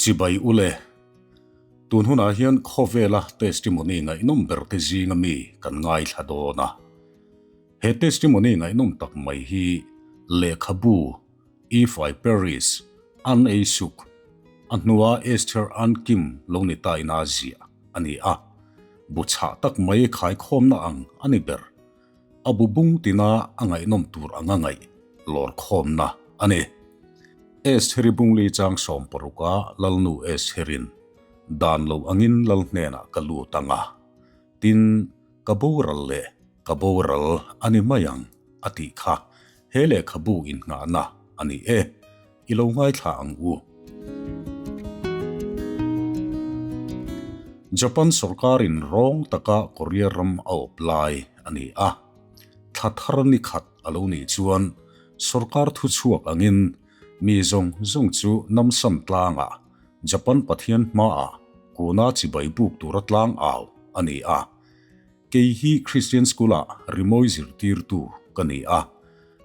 Chibai ule. Tun hunah hian khawvela testimony ngaihnawm ber te zinga mi kan ngaithla dawn a. He testimony ngaihnawm tak mai hi lehkhabu If I Perish, An Ei Suk, a hnua Esther Ann Kim lo ni ta ina ziah a ni a. Bu chhah tak mai khaikhawmna ang a ni ber. A bu bung tina a ngaihnawm tur anga ngaih lawrkhawmna a ni. Estheri bungli chang 16 a Lalnu Estherin dan lo angin Lal hnenah ka lut ang a, tin, ka boral leh ka boral a ni mai ang a tih kha he lehkhabu innghahna a ni e, i lo ngaithla ang u. Japan sorkarin rawng taka Korea ram a awp lai a ni a, thla thar ni khat a lo nih chuan sorkar thuchhuak angin mi zawng zawng chu Namsan tlangah Japan Pathian hmaah kuna chibai buk tura tlang au a ni a. Kei hi Christian School-ah rimawi zirtirtu ka ni a.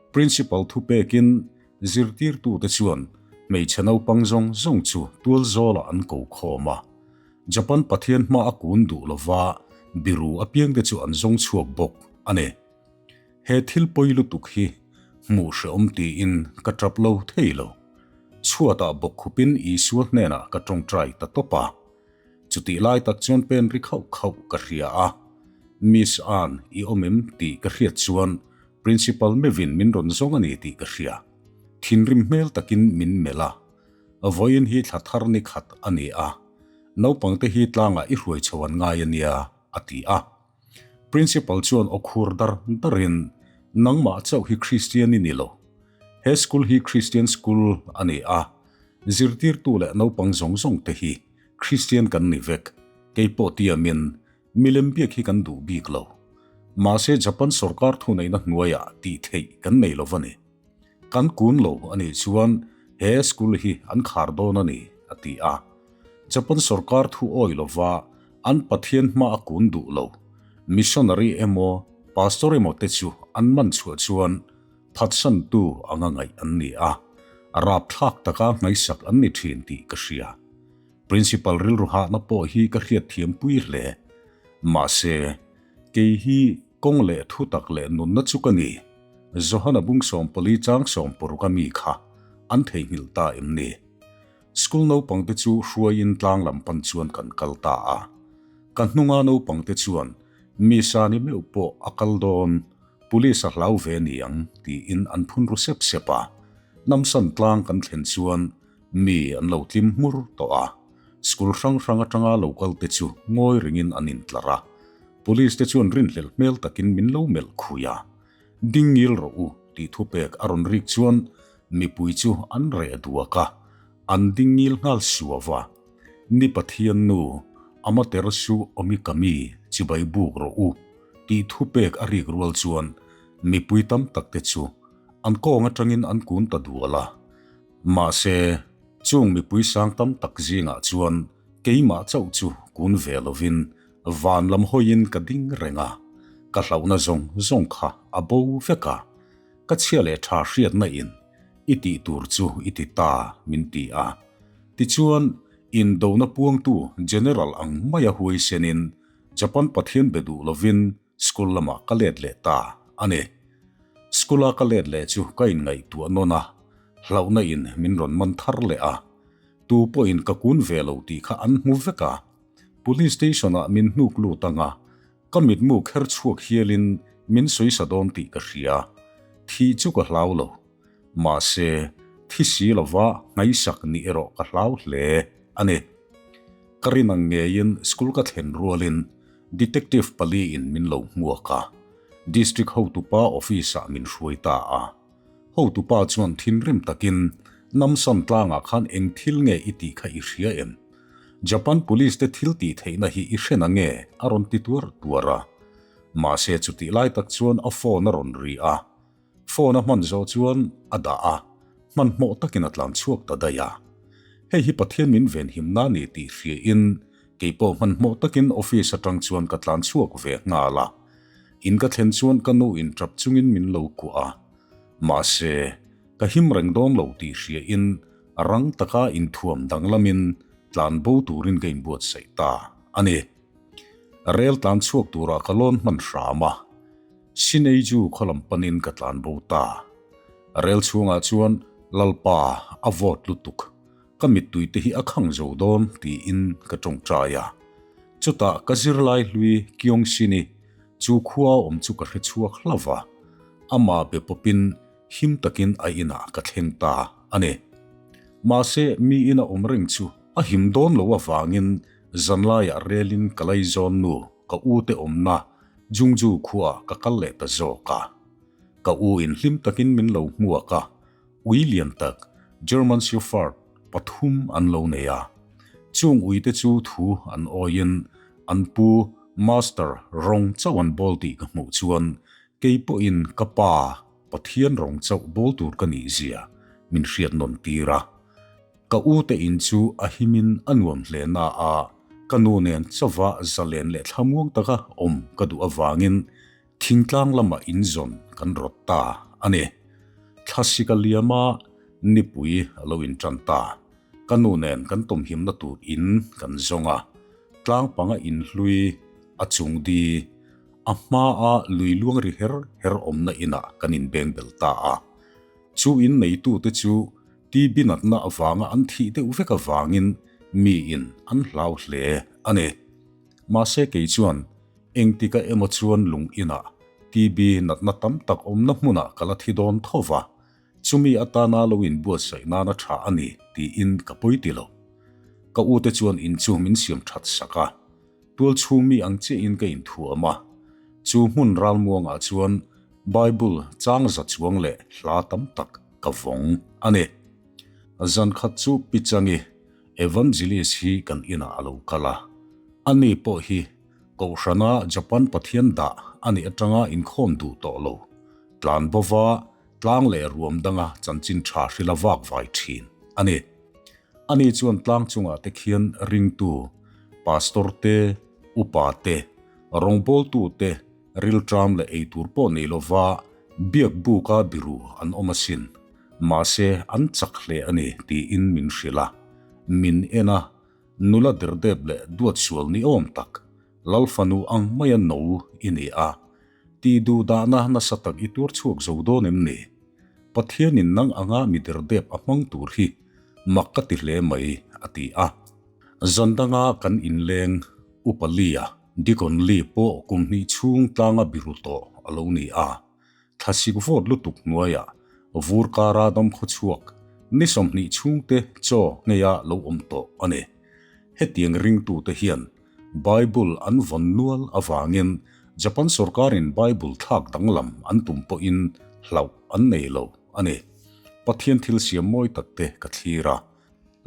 Principal thupekin zirtirtute chuan hmeichhe naupang zawng zawng chu tualzawlah an ko khawm a. Japan Pathian hma a kun duh lova biru apiangte chu an zawng chhuak bawk a ni. He thil pawi lutuk hi hmuh hrehawm tiin ka tap lo thei lo. Chhuatah bawk khupin Isua hnenah ka tawngtai ta tawp a. Chutih lai tak chuan pen ri khauh khauh ka hria a, Miss Ann i awm em tih ka hriat chuan Principal Mevin min rawn zawng a ni tih ka hria. Thinrim hmel takin min melh a, Vawiin hi thla thar ni khat a ni a, naupangte hi tlangah i hruai chho an ngai a nia, a ti a. Principal chuan aw khur dar darin, Nangmah chauh hi Kristian i ni lo. He school hi Kristian school a ni a, zirtirtu leh naupang zawng zawng te hi Kristian kan ni vek, kei pawh tiamin milem biak hi kan duh bik lo. Mahse Japan sorkar thuneihna hnuaiah tih theih kan nei lo va ni. Kan kun lo a nih chuan he school hi an khar dawn a ni, a ti a. Japan sorkar thu awi lova an Pathian hma a kun duh lo. Missionary emaw pastor emaw te chu an man chhuah chuan phatsantu anga ngaih an ni a, rapthlak taka ngaihsak an ni thin tih ka hria. Principal rilru hahna pawh hi ka hriatthiam pui hle. Mahse, kei hi kawng leh thu tak leh nunna chu ka ni. Johana bung 14 chang 60 a mi kha an theihnghilh ta em ni? School naupangte chu hruaiin tlang lam pan chuan kan kal ta a. Ka hnunga naupangte chuan mi sani meuh pawh a kal dawn, police a hlau ve niang tiin an phun ru sep sep a. Namsan tlang kan thlen chuan mi an lo tlim hmur tawh a. School hrang hrang atanga lo kal te chu ngawi ringin an intlar a. Police te chuan rinhlelh hmel takin min lo melh khui a. Ding ngil rawh u tih thupek a rawn rik chuan mipui chu an reh duak a, an ding ngil nghal suau a. Ni Pathian nu, Amaterasu Omikami chibai buk rawh u tih thupek a rik rual chuan mipui tam tak te chu an kawng atangin an kun ta dual a. Mahse, chung mipui sang tam tak zingah chuan keimah chauh chu kun ve lovin Van lam hawiin ka ding reng a, ka hlauhna zawng zawng kha a bo vek a, ka chhia leh tha hriatna in i tih tur chu i ti ta min ti a. Tichuan, indona puangtu General ang maia huaisenin Japan Pathian be duh lovin school lamah ka let leh ta a ni. School-a ka let leh chu ka inngaihtuah nawn a, hlauhna in min rawn man thar leh a, tu pawhin ka kun ve lo tih kha an hmu vek a. Police station ah min hnuk lut ang a, ka mitmu kher chhuak hialin min sawisa dawn tih ka hria. Thih chu ka hlau lo. Mahse, thi si lova nghaisak nih erawh ka hlau hle a ni. Ka rin ang ngeiin school ka thlen rualin detective pali in min lo hmuak a, district hotupa office ah min hruai ta a. Hotupa chuan thinrim takin Namsan tlangah khan eng thil nge i tih kha i hria em? Japan police te thil tih theihna hi i hre na nge? a rawn ti tuar tuar a. Mahse chutih lai tak chuan a phone a rawn ri a. Phone a hman zawh chuan a dah a, hmanhmawh takin a tlan chhuak ta daih a. Hei hi Pathian min venhim na ni tih hriain keipawh hmanhmawh takin office atang chuan ka tlan chhuak ve nghal a. In ka thlen chuan ka nu in tap chungin min lo kuah a. Mahse, ka him reng dawn lo tih hriain rang taka inthuam danglamin. tlan bo turin ka inbuatsaih ta a ni. Rel tlan chhuak turah ka lawn hman hram a, Sineiju khaw lam panin ka tlan bo ta. Rel chhungah chuan Lalpa a vawt lutuk, ka mittui te hi a khang zo dawn tiin ka tawngtai a. Chutah ka zirlai hlui Kyung-sini chu khua awm chu ka hre chhuak hlauh va, amah be pawpin him takin a inah ka thleng ta a ni. Mahse mi ina awm reng chu a him dawn lo avangin zanlaiah relin ka laizawn nu ka u te awmna Jungju khuaah ka kal leh ta zawk a. Ka u in hlim takin min lo hmuak a, ui lian tak German Shepherd pathum an lo nei a. Chung uite chu thu an awiin an pu Master rawng chauh an bawl tih ka hmuh chuan kei pawhin ka pa Pathian rawng chauh bawl tur ka nih zia min hriat nawn tir a. Ka u te in chu a himin a nuam hle na a, ka nu nen chauva zalen leh thlamuang taka awm ka duh avangin Thingtlang lamah inzawn kan rawt ta a ni. Thlasik a liam a, nipui a lo intan ta. Ka nu nen kan tawmhimna tur in kan zawng a, tlang panga inhlui a chung di, a hmaa lui luang ri her her awmna inah kan inbeng bel ta a. Chu in neitute chu TB natna avanga an thih deuh vek avangin miin an hlau hle a ni. Mahse kei chuan Engtika emaw chuan lung inah TB natna tam tak awmna hmunah ka la thi dawn tho va, chumi atana lo inbuatsaih nana tha a ni tiin ka pawi ti lo. Ka ute chuan in chu min siam that sak a, tual chhung mi ang chiahin ka inthuam a. Chu hmun ralmuangah chuan Bible chang za chuang leh hla tam tak ka vawng a ni. Zan khat chu Pichangi Evangelist hi kan inah a lo kal a, ani pawh hi Kohhrana Japan Pathian dah a nih atanga inkhawm duh tawh lo, tlan bova tlang leh ruam danga chanchin tha hrila vak vai thin a ni. Ani chuan tlang chungah te khian ringtu, pastor te, upa te, rawngbawltu te rilṭam leh eitur pawh nei lova biak buka biru an awm asin, mahse an chak hle a ni tiin min hrilh a, min en a. Nula derdep leh duat sual ni awm tak, Lal fanu ang maia no i ni a, tih duh dahna nasa tak i tuar chhuak zo dawn em ni? Pathianin nang anga mi derdep a hmang tur hi mak ka ti hle mai, a ti a. Zan danga kan inleng Upa Lee-a, Deacon Lee pawh kum hnih chhung tlanga biru tawh a lo ni a. Thlasik vawt lutuk hnuaiah vur kara damkhaw chhuak ni 20 chhungte chaw ngeia lo awm tawh a ni. Hetiang ringtute hian Bible an vawn nual avangin Japan sorkarin Bible thlak danglam an tum pawhin hlauh an nei lo a ni. Pathian thil siam mawi takte ka thlir a,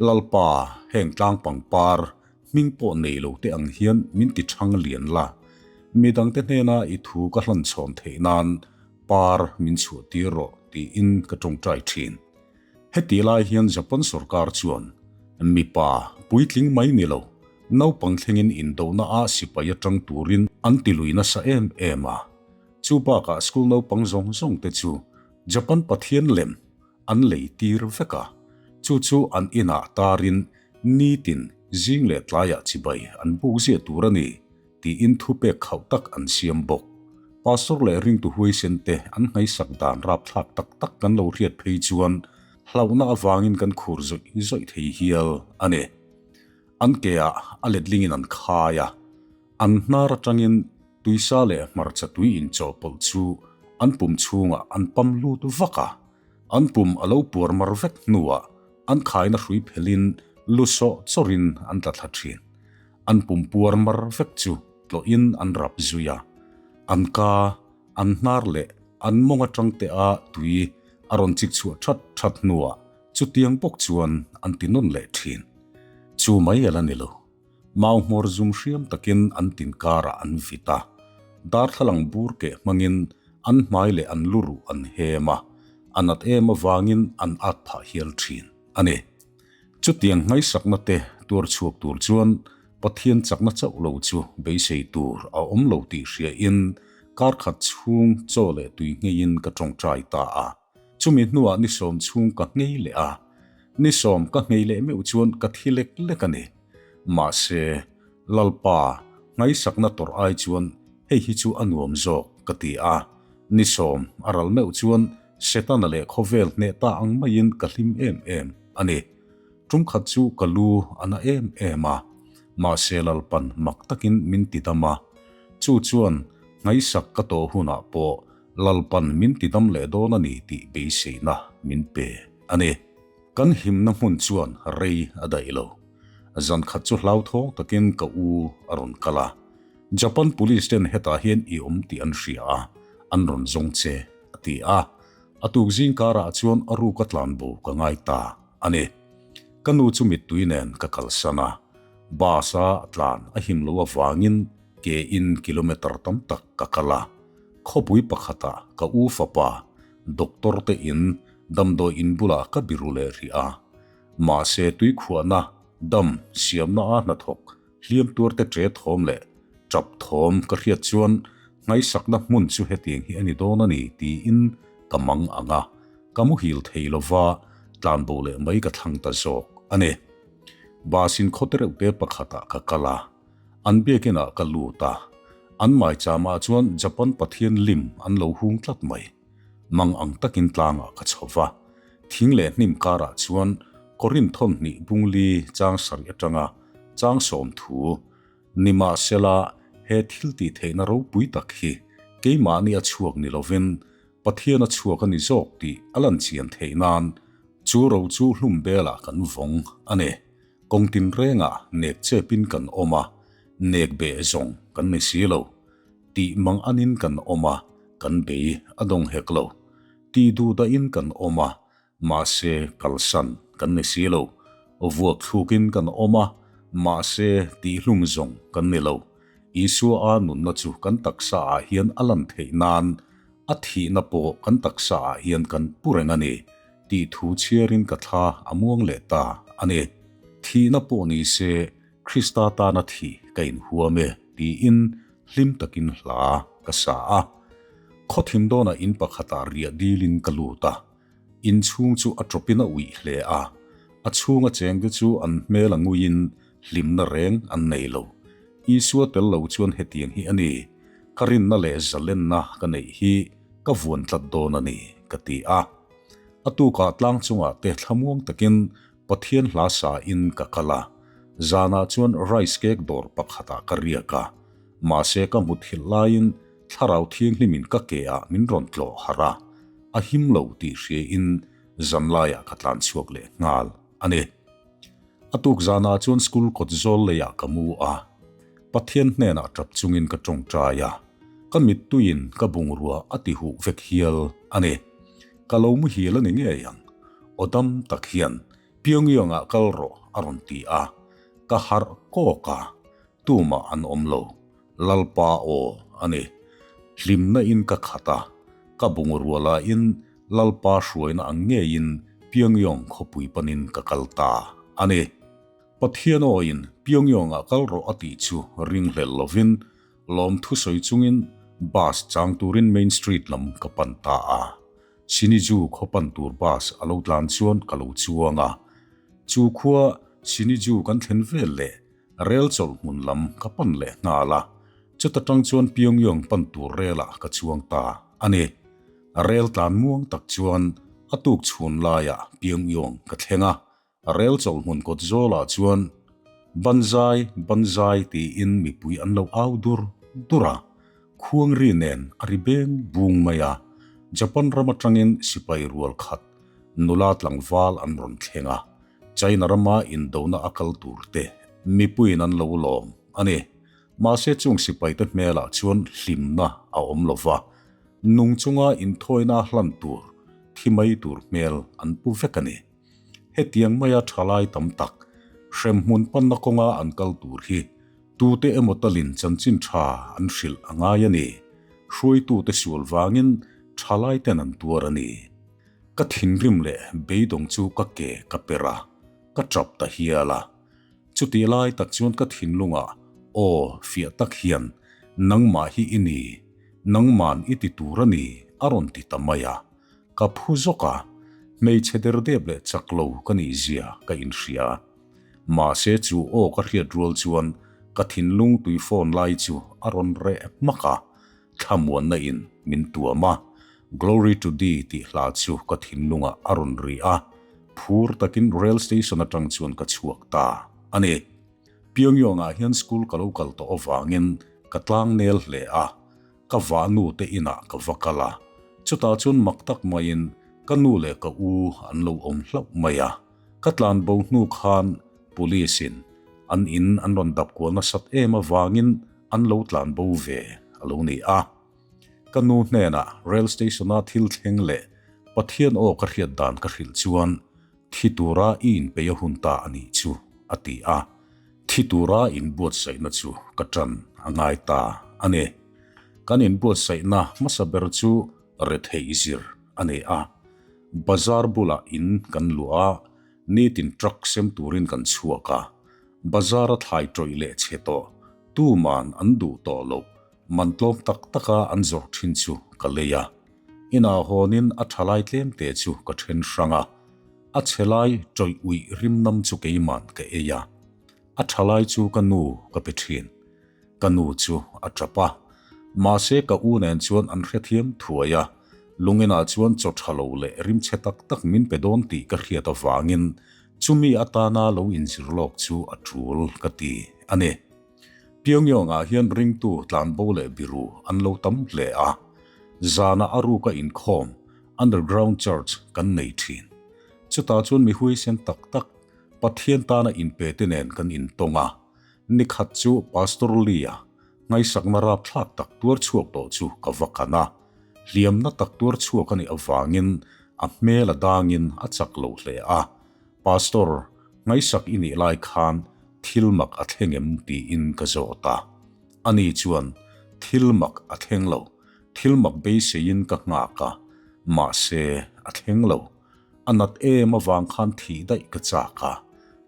Lalpa heng tlang pangpar Hming pawh nei lo te ang hian min ti chhang lian la, midangte hnena i thu ka hlan chhawn theih nan par min chhuah tir rawh tiin ka tawngtai thin. Heti lai hian Japan sorkar chuan mipa puitling mai ni lo, naupang thlengin indona ah sipai atang turin an ti lui nasa em em a. Chu bakah school naupang zawng zawng te chu Japan pathian lem an lei tir vek a, chu chu an inah tarin nitin zing leh tlaiah chibai an buk ziah tur a ni tiin thupek khauh tak an siam bawk. Pastor leh ringtu huaisen te an ngaihsak dan rapthlak tak tak kan lo hriat phei chuan hlauhna avangin kan khur zawih zawih thei hial a ni. An keah a letlingin an khai a, an hnar atangin tuisa leh hmarcha tui inchawhpawlh chu an pum chhungah an pam lut vak a, an pum a lo puar mar vek hnuah an khaina hrui phelin lu sawh chawrin an tla thla thin. An pum puar mar vek chu tlawhin an rap zui a, an ka, an hnar leh an mawng atang te a tui a rawn chik chhuah that that hnuah chutiang bawk chuan an ti nawn leh thin. Chu mai a la ni lo. Mau hmawr zum hriam takin an tin karah an vit a, darthlalang bur keh hmangin an hmai leh an lu ruh an hem a, a nat em avangin an at phah hial thin a ni. Chutiang ngaihsakna te tuar chhuak tur chuan Pathian chakna chauh lo chu beisei tur a awm lo tih hriain kar khat chhung chaw leh tui ngheiin ka tawngtai ta a. Chumi hnuah ni 10 chhung ka nghei leh a. Ni sawm ka nghei leh meuh chuan ka thi lek lek a ni. Mahse, Lalpa, nghaisakna tawrh ai chuan hei hi chu a nuam zawk ka ti a. Ni sawm a ral meuh chuan Setana leh khawvel hneh ta ang maiin ka hlim em em a ni. Tum khat chu ka lu a na em em a, mahse Lalpan mak takin min ti dam a. Chu chuan nghaihsak ka tawh hunah pawh Lalpan min ti dam leh dawn a ni tih beiseina min pe a ni. Kan himna hmun chuan rei a daih lo. Zan khat chu hlauthawng takin ka u a rawn kal a. Japan police ten hetah hian i awm tih an hria a, an rawn zawng che, a ti a. A tuk zing karah chuan a ruka tlanbo ka ngai ta a ni. Ka nu chu mittui nen ka kalsan a, bus a tlan a him loh avangin ke in kilometer tam tak ka kal a. Khawpui pakhatah ka u fapa doctor te in damdawi in bulah ka biru leh rih a. Mahse tuikhuahna dam siamna a hnathawk Hliam tuarte ṭe thawm leh ṭap thawm ka hriat chuan nghaisakna hmun chu hetiang hi a ni dawn a ni tiin ka mang ang a, ka muhil thei lova tlanbo leh mai ka thlang ta zawk a ni. Bus in khawte reuhte pakhatah ka kal a, an biakinah ka lut a, an maicham ah chuan Japan pathian lim an lo hung tlat mai. Mang ang takin tlangah ka chho va, thing leh hnim karah chuan Korin thawmhnih bungli chang sarih atanga chang sawm thu nimahsela he thil tih theihna ropui tak hi keimahni a chhuak ni lovin Pathian a chhuak a ni zawk tih a lan chian theih nan chu ro chu hlum belah kan vawng a ni. Kawng tinrengah nek chepin kan awm a, nek beh zawng kan ni si lo. Tih mang anin kan awm a, kan bei a dawng hek lo. Tih duh dahin kan awm a, mahse kalsan kan ni si lo. Vuak thlukin kan awm a, mahse tihhlum zawng kan ni lo. Isua a nunna chu kan taksa ah hian a lan theih nan a thihna pawh kan taksa ah hian kan pu reng a ni tih thu chhiarin ka thla a muang leh ta a ni. Thihna pawh ni se Krista tana thih ka inhuam e tiin hlim takin hla ka sa a. Khawthim dawnah in pakhatah riah dilin ka lut a, in chhung chu a tawpin a uih hle a, a chhunga chengte chu an hmel a nguiin hlimna reng an nei lo. Isua tel lo chuan hetiang hi a ni, ka rinna leh zalenna ka neih hi ka vuan tlat dawn a ni, ka ti a. A tukah tlang chungah te thlamuang takin Pathian hla sa in ka kal a, zanah chuan rice cake dawr pakhatah ka riak a, mahse ka hmu thilh laiin thlarau thianghlimin ka ke ah min rawn tlawh harh a, a him lo tih hria in zanlaiah ka tlan chhuak leh nghal a ni. A tuk zanah chuan school kawt zawl leiah ka mu a, Pathian hnenah tap chungin ka tawngtai a, ka mittuiin ka bungrua a ti huh vek hial a ni. Ka lo muhil a ni ngei ang. Aw dam tak hian Pyongyang-ah kal rawh a rawn ti a, ka harh kawk a, tumah an awm lo. Lalpa aw a ni. Hlimna in ka khat a, ka bungrua lahin Lalpa hruaina ang ngeiin Pyongyang khawpui panin ka kal ta a ni. Pathian awin Pyongyang-ah kal rawh a tih chu ringhlel lovin Lawm thusawi chungin bus chang turin Main Street lam ka pan ta a. Siniju khaw pan tur bus a lo tlan chuan ka lo chuang a. Chu khua Siniju kan thlen vel leh rel chawlh hmun lam ka pan leh nghal a. Chuta tang chuan Pyongyang pan tur relah ka chuang ta a ni. Rel tlan muang tak chuan a tuk chhun laiah Pyongyang ka thleng a. Rel chawlhmun kawt zawlah chuan Banzai, Banzai tiin mipui an lo au dur dur a, khuangri nen a ri beng bung mai a. Japan ram atangin sipai rual khat nula tlangval an rawn thleng a, China rama indona a kal tur te mipuiin an lo lawm a ni. Mahse chung sipaite hmelah chuan hlimna a awm lo va, nung chunga inthawina hlan tur thi mai tur hmel an pu vek a ni. Hetiang maia thalai tam tak hremhmun panna kawnga an kal tur hi tute emaw talin chanchin tha an hrilh a ngai a ni. Hruaitute sual vangin thalai ten an tuar a ni. Ka thinrim leh beidawng chu ka ke ka per a, ka tap ta hial a. Chutih lai tak chuan ka thinlungah aw fiah tak hian nangmah hi i ni, nangman i ti tur a ni a rawn ti ta mai a. Ka phu zawk a. Hmeichhe derdep leh chak lo ka nih zia ka inhria. Mahse chu aw ka hriat rual chuan ka thinlung tui fawn lai chu a rawn reh hmak a, thlamuanna in min tuam a, Glory to Thee tih hla chu ka thinlungah a rawn ri a, phur takin rail station atang chuan ka chhuak ta a ni. Pyongyang-ah hian school ka lo kal tawh avangin ka tlang nel hle a, Ka vahnu te inah ka va kal a, chutah chuan mak tak maiin ka nu leh ka u an lo awm hlauh mai a. Ka tlan bo hnu khan Police in an in an rawn dap kual nasat em avangin an lo tlan bo ve a lo ni a. Ka nu hnenah rail station a thil thleng leh Pathian aw ka hriat dan ka hrilh chuan Thi tura i inpei a hun ta a nih chu, a ti a. Thi tura inbuatsaihna chu ka ṭan a ngai ta a ni. Kan inbuatsaihna hmasa ber chu retheih zir a ni a. Bazar bulah in kan luah a, nitin truck sem turin kan chhuak a. Bazar a thlai ṭawih leh chhe tawh, tuman an duh tawh loh, man tlawm tak taka an zawrh ṭhin chu ka lei a. Inah hawnin a ṭha lai tlemte chu ka ṭhen hrang a, a chhe lai ṭawih uih rimnam chu keiman ka ei a, a ṭha lai chu ka nu ka pe ṭhin. Ka nu chu a ṭap a, mahse ka u nen chuan an hrethiam thuai a, lunginah chuan chaw ṭha lo leh rimchhe tak tak min pe dawn tih ka hriat avangin chumi atana lo inzir lawk chu a ṭul ka ti a ni. Pyongyang-ah hian ringtu tlanbo leh biru an lo tam hle a, zanah a ruka inkhawm, underground church, kan nei thin. Chutah chuan mi huaisen tak tak, Pathian tana inpe te nen kan intawng a, nikhat chu Pastor Lee-a ngaihsakna rapthlak tak tuar chhuak tawh chu ka va kan a, hliamna tak tuar chhuak a nih avangin a hmel a dangin a chak lo hle a, Pastor, ngaihsak i nih lai khan thil mak a thleng em tiin ka zawt a. Ani chuan, Thil mak a thleng lo, thil mak beiseiin ka nghak a, mahse a thleng lo. A nat em avang khan thih daih ka chak a,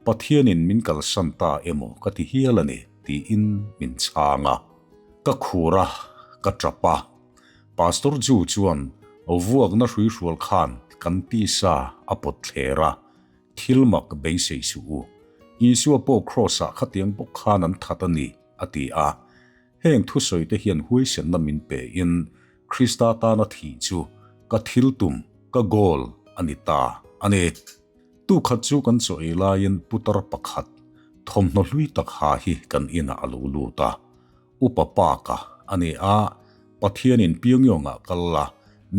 Pathianin min kalsan ta emaw ka ti hial a ni tiin min chhang a. Ka khur a, ka tap a. Pastor Ju chuan vuakna hruihrual khan kan tisa a pawt thler a, Thil mak beisei suh u. Isua pawh Kraws-ah khatiang bawk khan an that a ni, a ti a. Heng thusawite hian huaisenna min pein Krista tana thih chu ka thil tum, ka goal, a ni ta a ni. Tukhat chu kan chaw ei laiin putar pakhat, thawmhnaw hlui tak ha hi kan inah a lo lut a. Upa Park-a a ni a, Pathianin Pyongyang-ah kal la,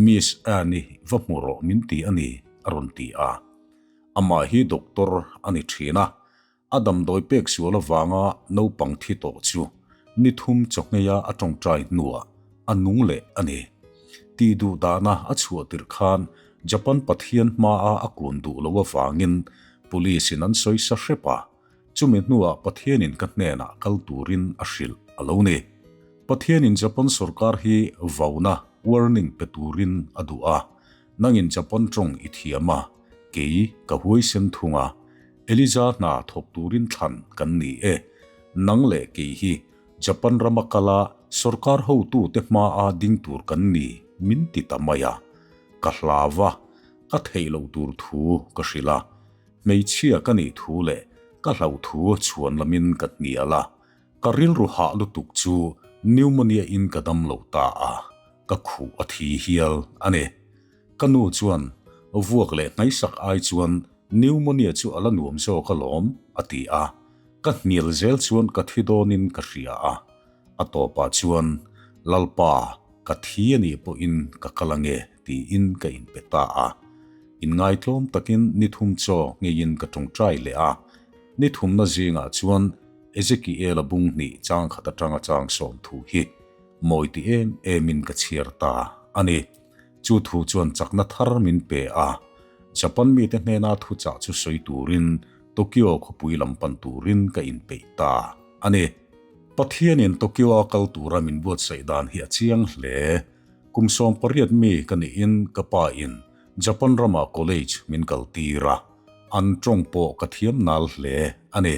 Miss Anne-i va hmu rawh min ti a ni, a rawn ti a. Amah hi doctor a ni thin a, a damdawi pek sual avanga naupang thi tawh chu ni thum chawhngheia a tawngtai hnuah a nung leh a ni. Tih duh dahna a chhuah tirh khan Japan Pathian hmaa a kun duh loh avangin Police-in an sawi sa hrep a, Chumi hnuah Pathianin ka hnenah kal turin a hrilh a lo ni. Pathianin Japan sorkar hi vauna, warning, pe turin a duh a. Nangin Japan tawng i thiam a, kei ka huaisen thung a. Eliza hna thawk turin thlan kan ni e. Nang leh kei hi Japan rama kala sorkar hotute hmaa ding tur kan ni min ti ta mai a. Ka hlau a, ka theih loh tur thu ka hrilh a. Hmeichhia ka nih thu leh ka hlauh thu chhuan lamin ka hnial a, ka rilru hah lutuk chu pneumonia in ka dam lo ta a, ka khuh a thi hial a ni. Ka nu chuan, Vuak leh hnaisak ai chuan pneumonia chu a la nuam zawk alawm, a ti a, ka hnial zel chuan ka thi dawnin ka hria a. A tawpah chuan, Lalpa, ka thi a nih pawhin ka kal ange, tiin ka inpe ta a. Inngaitlawm takin ni thum chaw ngeiin ka tawngtai leh a. Ni thumna zingah chuan Ezekiel-a bung hnih chang khat atanga chang sawm thu hi mawi ti em emin ka chhiar ta a ni. Chu thu chuan chakna thar min pe a. Japan mite hnena thuchah chu sawi turin Tokyo khawpui lam pan turin ka inpeih ta a ni. Pathianin Tokyo-a kal tura min buatsaih dan hi a chiang hle. Kum 18 mi ka nihin ka pa in Japan ramah college min kal tir a, an tawng pawh ka thiam nal hle a ni.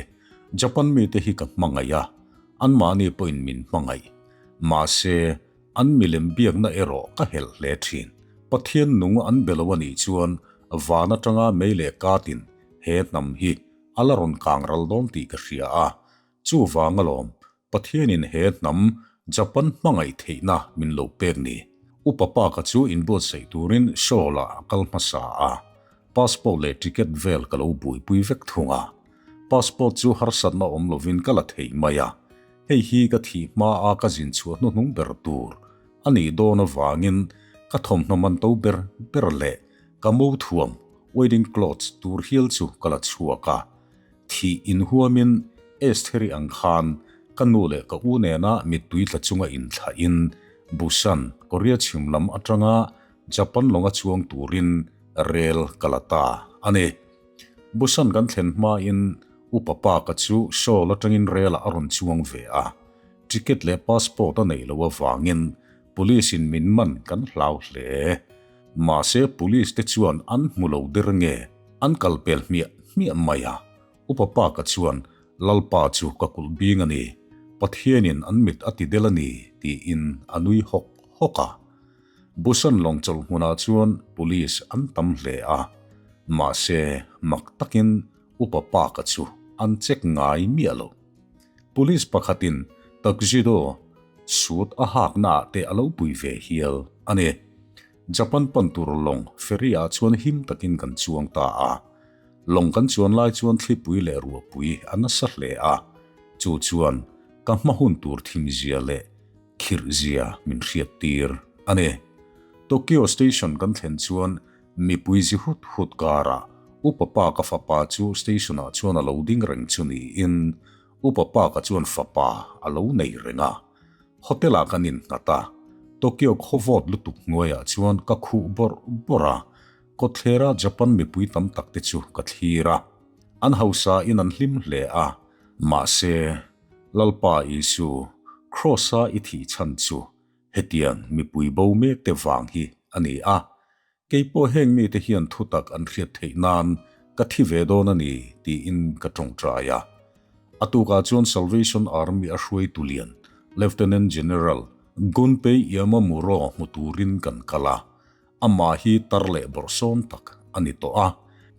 Japan mite hi ka hmangaih a, anmahni pawhin min hmangaih. Mahse, an milem biakna erawh ka helh hle thin. Pathian nung an be lo a nih chuan Van atanga mei leh katin he hnam hi a la rawn kang ral dawn tih ka hria a. Chuvang alawm, Pathianin he hnam Japan hmangaih theihna min lo pek ni. Upa pa ka chu inbuatsaih turin Seoul-ah a kal hmasa a, passport leh ticket vel ka lo buaipui vek thung a. Passport chu harsatna awm lovin ka la thei mai a, hei hi ka thih hmaa ka zin chhuah hnuhnung ber tur a nih dawn avangin ka thawmhnaw man to ber ber leh ka mo thuam, wedding clothes, tur hial chu ka la chhuak a. Thih inhuamin Estheri ang khan ka nu leh ka u nena mittui tla chunga inthlahin Busan, Korea chhim lam atanga Japan lawnga chuang turin rel ka la ta a ni. Busan kan thlen hmain Upa Park-a chu Seoul atangin relah a rawn chuang ve a. Ticket leh passport a neih loh avangin Police in min man kan hlau hle. Mahse Police te chuan an hmu lo der nge an kal pel hmiah hmiah mai a. Upa Park-a chuan Lalpa chu ka kulh bing a ni, Pathianin an mit a ti del a ni tiin a nui hawk hawk a. Busan lawng chawlh hmunah chuan Police an tam hle a, mahse mak takin Upa Park-a chu an check ngai miah lo. Police pakhatin Tuxedo suit a haknaah te a lo pui ve hial a ni. Japan pan tur lawng ferry ah chuan him takin kan chuang ta a. Lawng kan chuan lai chuan thlipui leh ruahpui a nasa hle a, chu chuan ka hma hun tur thimzia leh khirhzia min hriattir a ni. Tokyo Station kan thlen chuan mipui zi hut hut karah Upa pa ka fapa chu station ah chuan a lo ding reng chu niin Upa pa ka chuan fapa a lo nei reng a. Hotel ah kan innghat a, Tokyo khawvawt lutuk hnuaiah chuan ka khuh bawrh bawrh a, kawtthlera Japan mipui tam tak te chu ka thlir a. An hausa in an hlim hle a, mahse, Lalpa Isu, Kraws-a i thih chhan chu hetiang mipui bo mek te vang hi a ni a, kei pawh heng mite hian thutak an hriat theih nan ka thi ve dawn a ni tiin ka tawngtai a. A tukah chuan Salvation Army a hruaitu lian Lieutenant General Gunpei Yamamuro hmu turin kan kal a, Amah hi tar leh bawrhsawm tak a ni tawh a.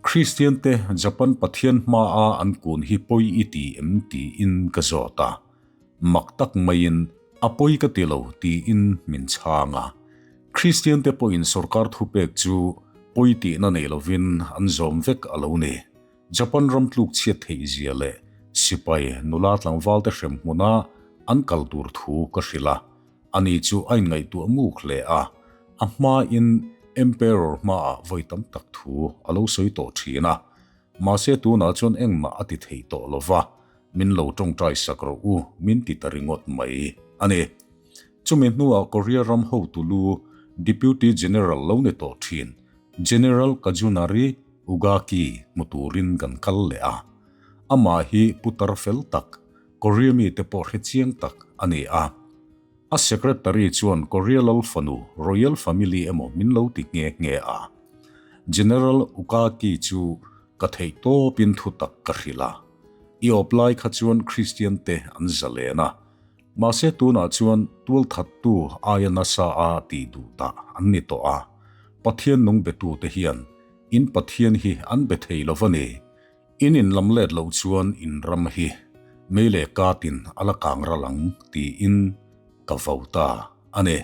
Kristian te Japan Pathian hmaa an kun hi pawi i ti em tiin ka zawt a. Mak tak maiin a pawi ka ti lo tiin min chhang a. Kristian te pawhin sorkar thupek chu pawi tihna nei lovin an zawm vek a lo ni. Japan ram tluk chhiat theih zia leh sipai nula tlangval te hrem hmuna an kal tur thu ka hrilh a. Ani chu a inngaihtuah muk hle a, a hmain Emperor hmaah vawi tam tak thu a lo sawi tawh thin a, mahse tunah chuan engmah a ti thei tawh lo va, min lo tawngtai sak rawh u min ti ta ringawt mai a ni. Chumi hnuah Korea ram hotu lu Deputy General lo ni tawh thin General Kajunari Ugaki hmu turin kan kal leh a, amah hi putar fel tak Korea mite pawh hre chiang tak a ni a. A secretary chuan Korea lal fanu Royal Family emaw min lo ti nghe nghe a. General Ukaki chu ka theih tawpin thu tak ka hrilh a. I awp lai kha chuan Christian te an zalen a. Mahse tunah chuan tualthattu aia nasa a tih duh tah an ni tawh a. Pathian nung betute hian in Pathian hi an be thei lo va ni. In inlam let loh chuan in ram hi mei leh katin a la kang ral ang tiin ka vo ta a ni.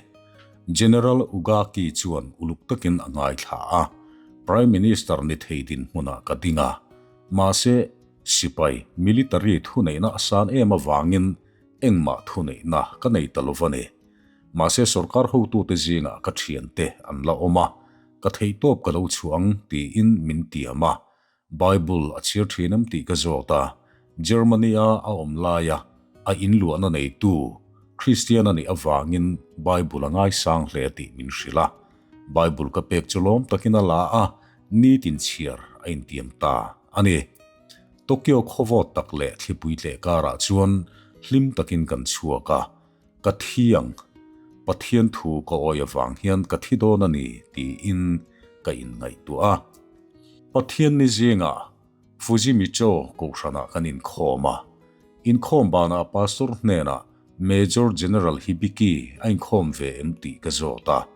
General Ugaki chuan uluk takin a ngaithla a, Prime Minister ni thei dinhmunah ka ding a, mahse sipai military thuneihna a san em avangin engmah thuneihna ka nei ta lo va ni. Mahse sorkar hotute zingah ka thiante an la awm a, ka theihtawp ka lo chhuah ang tiin min tiam a, Bible a chhiar thin em tih ka zawt a, Germany-a a awm laia a inluahna neitu Kristian a nih avangin Bible a ngaisang hle tih min hrilh a. Bible ka pek chu lawm takin a la a, nitin chhiar a intiam ta a ni. Tokyo khawvawt tak leh thlipui tleh karah chuan hlim takin kan chhuak a, ka thi ang, Pathian thu ka awi avang hian ka thi dawn a ni tiin ka inngaihtuah a. Pathian ni zingah Fujimicho kohhranah kan inkhawm a. Inkhawm banah Pastor hnenah Major General Hibiki a inkhawm ve em tih ka zawt a.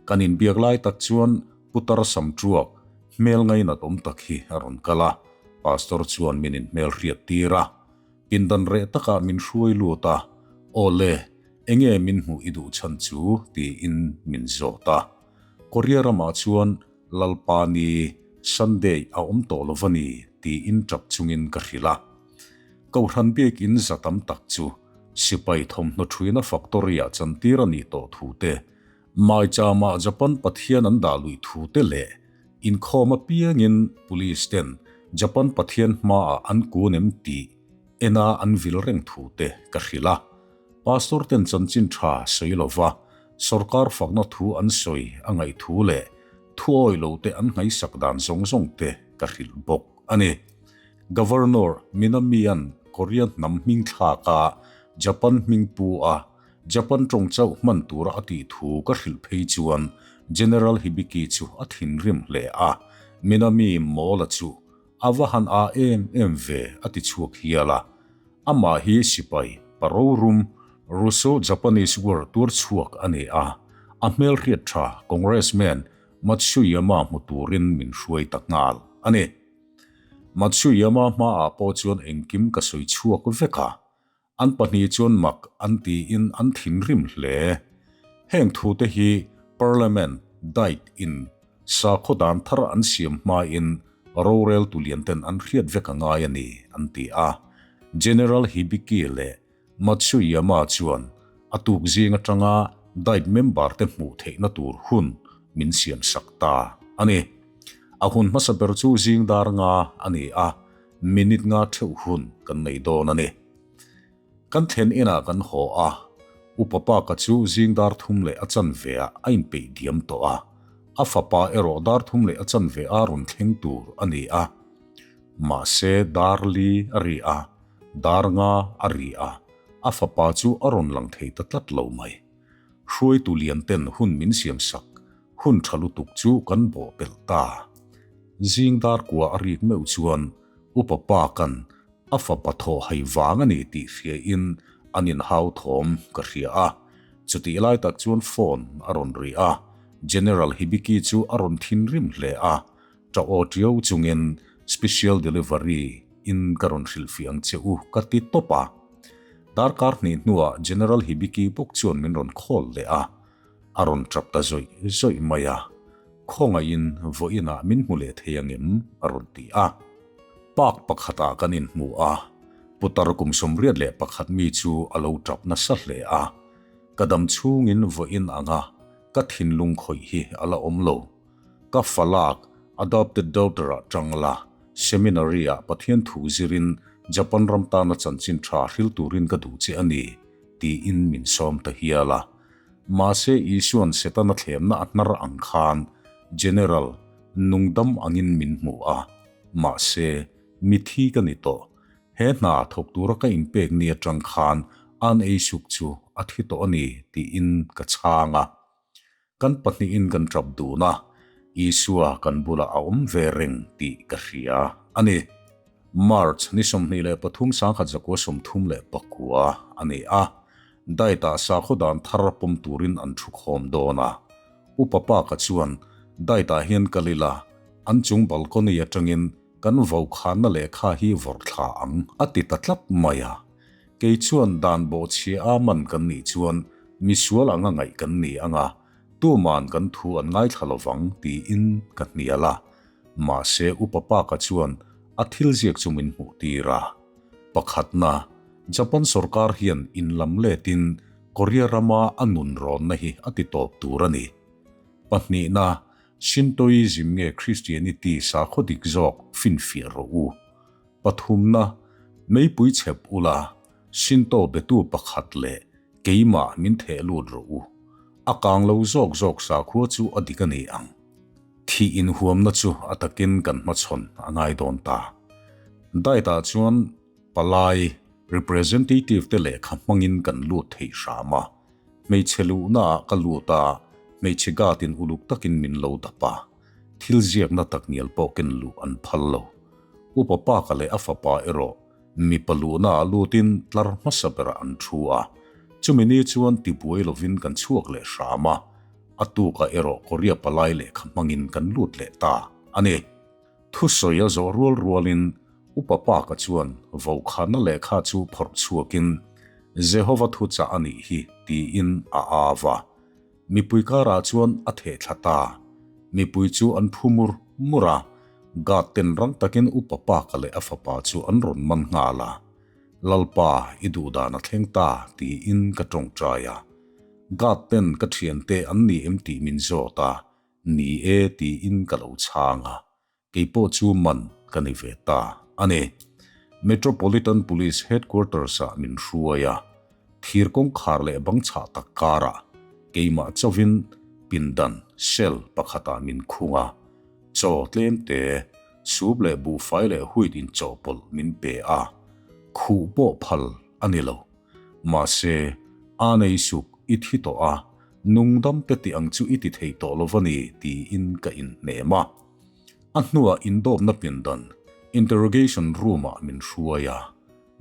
Kan inbiak lai tak chuan Putar Samṭuak, hmel ngainat awm tak hi a rawn kal a, Pastor chuan min inhmelhriat tir a. Pindan reh takah min hruai lut a, Aw le, enge min hmuh i duh chhan chu? tiin min zawt a. Korea ramah chuan Lalpa ni, Sunday, a awm tawh lo va ni, tiin tap chungin ka hrilh a. Kohhran biakin za tam tak chu sipai thawmhnaw thuina factory-ah chantir a nih tawh thu te, Maichama Japan Pathian an dah luih thu te leh inkhawm apiangin Police ten Japan Pathian hmaah an kun em tih ena an vil reng thu te ka hrilh a. Pastor ten chanchin tha sawi lova sorkar fakna thu an sawi a ngaih thu leh thu awi lo te an ngaihsak dan zawng zawng te ka hrilh bawk a ni. Governor Minamian Korea hnam hming thlak a Japan hming pu a Japan tawng chauh hman tura a tih thu ka hrilh phei chuan General Hibiki chu a thinrim hle a, Minami Mawla chu a va han a em em ve a ti chhuak hial a. Amah hi sipai parorum Russo-Japanese War tuar chhuak a ni a, a hmelhriat tha Congressman Matsuyama hmu turin min hruai ta nghal a ni. Matsuyama hmaah pawh chuan engkim ka sawi chhuak vek a, An pahnih chuan mak an tiin an thinrim hle. Heng thute hi Parliament, Diet, in sakhaw dan thar an siam hmain rorel tulian ten an hriat vek a ngai a ni, an ti a. General Hibiki leh Matsuyama chuan a tuk zing atanga Diet member te hmuh theihna tur hun min siam sak ta a ni. A hun hmasa ber chu zing dar nga a ni a. Minute nga theuh hun kan nei dawn a ni. Kan thlen inah kan haw a, Upa Paka chu zing dar thum leh a chanve ah a inpeih diam tawh a, a fapa erawh dar thum leh a chanve a rawn thleng tur a ni a. Mahse dar li a ri a, dar nga a ri a, a fapa chu a rawn lang thei ta tlat lo mai. Hruaitu lian ten hun min siam sak hun tha lutuk chu kan bawh pelh ta. Zing dar kua a rik meuh chuan Upa Park-a'n a fapa thaw hai vang a ni tih hriain an inhau thawm ka hria a. Chutih lai tak chuan phone a rawn ri a, General Hibiki chu a rawn thinrim hle a, ṭah aw ṭiau chungin Special Delivery in ka rawn hrilhfiah ang che u ka ti tawp a. Darkar hnih hnuah General Hibiki bawk chuan min rawn call leh a. A rawn tap ta zawih zawih mai a, Khawngaihin vawiinah min hmu leh thei angem? a rawn ti a. Park pakhatah kan inhmu a, putar kum 81 mi chu a lo tap nasa hle a. Ka dam chhungin vawiin anga ka thinlung khawih hi a la awm lo. Ka falak, adopted daughter-ah tang la, seminary-ah Pathian thu zirin Japan ram tana chanchin tha hril turin ka duh che a ni, tiin min sawm ta hial a. Mahse Isua'n Setana thlemna a hnar ang khan General nungdam angin min hmu a. Mahse, mithi ka ni tawh. He hna thawk tura ka inpek ni atang khan an ei suk chu a thi tawh a ni tiin ka chhang a. Kan pahnihin kan tap dun a, Isua kan bulah a awm ve reng tih ka hria a ni. March ni 23 1939 a ni a, Diet-ah sakhaw dan thar pawm turin an thu khawm dawn a. Upa Park-a chuan Diet-ah hian kal ila, an chung balcony atangin kan vaukhana lehkha hi vawrh thla ang a ti ta tlat mai a. Kei chuan dan bawhchhia a man kan nih chuan misual anga ngaih kan ni anga, tuman kan thu an ngaithla lovang tiin ka hnial a. Mahse Upa Park-a chuan a thil ziak chu min hmuh tir a. Pakhatna, Japan sorkar hian inlam letin Korea rama a nun rawnna hi a ti tawp tur a ni. Pahnihna, Shintoism nge Christianity sakhaw dik zawk finfiah rawh u. Pathumna, Meipui chhep ula, Shinto betu pakhat leh keimah min theh lut rawh u. A kang lo zawk zawk sakhua chu a dik a ni ang. Thih inhuamna chu a takin kan hmachhawn a ngai dawn ta. Diet-ah chuan palai, representative, te lehkha hmangin kan lut thei hram a. Hmeichhe luhnaah ka lut a, hmeichhe guard-in uluk takin min lo dap a. Thil ziakna tak ngial pawh ken luh an phal lo. Upa Paka leh a fapa erawh mipa luhnaah lutin tlar hmasa berah an thu a. Chumi ni chuan tibuai lovin kan chhuak leh hram a. A tukah erawh Korea palai lehkha hmangin kan lut leh ta a. a ni. Thusawi a zawh rual rualin Upa Park-a chuan vaukhana lehkha chu phawrh chhuakin, Jehova thuchah a nih hi, tiin a au va. Mipui karah chuan a theh thla ta. Mipui chu an phu mur mur a, guard ten rang takin Upa Park-a leh a fapa chu an rawn man nghal a. Lalpa, i duhdan a thleng ta, tiin ka tawngtai a. Guard ten ka thiante an ni em tih min zawt a, ni e tiin ka lo chhang a. Kei pawh chu man ka ni ve ta a ni. Metropolitan Police Headquarters-ah min hruai a, thir kawngkhar leh bang chhah tak karah keimah chauhin pindan, cell, pakhatah min khung a. Chaw tlem te, soup leh buhfai leh wheat inchawhpawlh min pe a, khuh pawh phal a ni lo. Mahse, a nei suk i thi tawh a, nungdam te tih ang chu i ti thei tawh lo va ni tiin ka inhnem a. A hnuah indawpna pindan, interrogation room-ah min hruai a.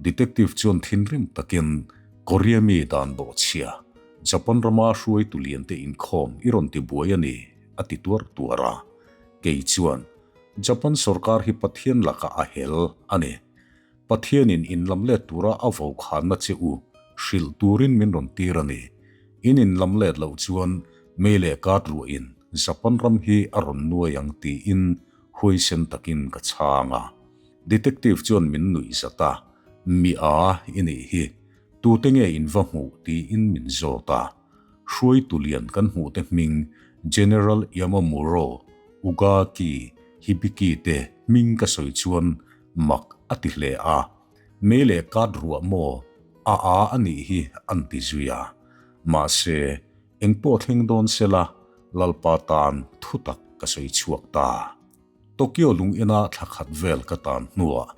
Detective chuan thinrim takin, Korea mi dan bawhchhia, Japan rama hruaitu liante inkhawm i rawn ti buai a ni, a ti tuar tuar a. Kei chuan, Japan sorkar hi Pathian lakah a hel a ni. Pathianin inlamlet tura a vokhanna che u hrilh turin min rawn tir a ni. In inlamlet loh chuan mei leh kat ruahin Japan ram hi a rawn nuai ang tiin huaisen takin ka chhang a. Detective chuan min nuih zat a, Mi a i nih hi, tute nge in va hmuh tiin min zawt a. Hruaitu lian kan hmuh te hming General Yamamuro, Ugaki, Hibiki te hming ka sawi chuan Mak a ti hle a, Mei leh kat ruah maw a a a nih hi an ti zui a. Mahse, engpawh thleng dawn sela Lalpa tan thutak ka sawi chhuak ta. Tokyo lung ina thla khat vel ka tan hnuah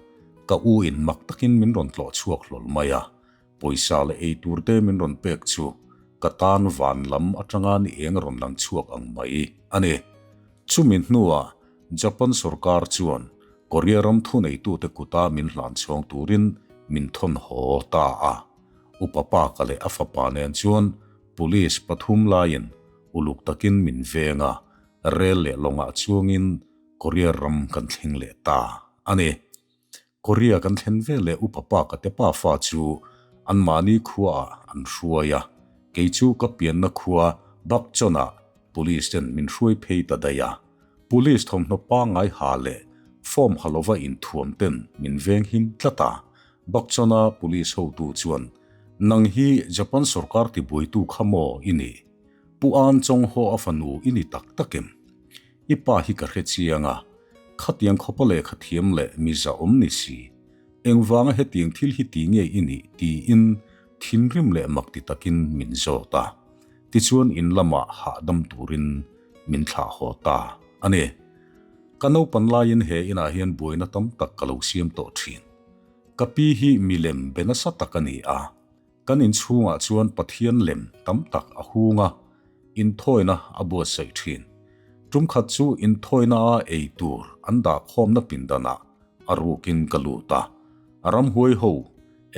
ka u in mak takin min rawn tlawh chhuak hlawl mai a, pawisa leh ei tur te min rawn pek chu ka tan van lam atanga ni eng rawn lang chhuak ang mai a ni. Chumi hnuah Japan sorkar chuan Korea ram thuneitute kuta min hlan chhawng turin min thawn haw ta a. Upa Park-a leh a fapa nen chuan police pathum laiin uluk takin min veng a, rel leh lawngah chuangin Korea ram kan thleng leh ta a ni. Korea kan thlen ve leh Upa Park-a te pafa chu anmahni khuaah an hruai a, kei chu ka pianna khua Bukchon-ah police ten min hruai phei ta daih a. Police thawmhnaw pangngai ha leh form ha lova inthuam ten min veng him tlat a, Bukchon-a police hotu chuan, Nang hi Japan sorkar tibuaitu kha maw i nih? Pu An Chong Ho a fanu i ni tak tak em? I pa hi ka hre chiang a, khatiang khawpa lehkha thiam leh miza awm ni si. Engvanga hetiang thil hi ti nge i nih tiin thinrim leh mak ti takin min zawt a. Tichuan in lamah hahdam turin min thlah haw ta a ni. Ka naupan laiin he inah hian buaina tam tak ka lo siam tawh thin. Ka pi hi milem be nasa tak a ni a. Kan inchhungah chuan Pathian lem tam tak a hung a, inthawina a buatsaih thin. Tumkhat chu inthawina a ei tur an dah khawmna pindanah a rukin ka lut a. Ramhuai ho,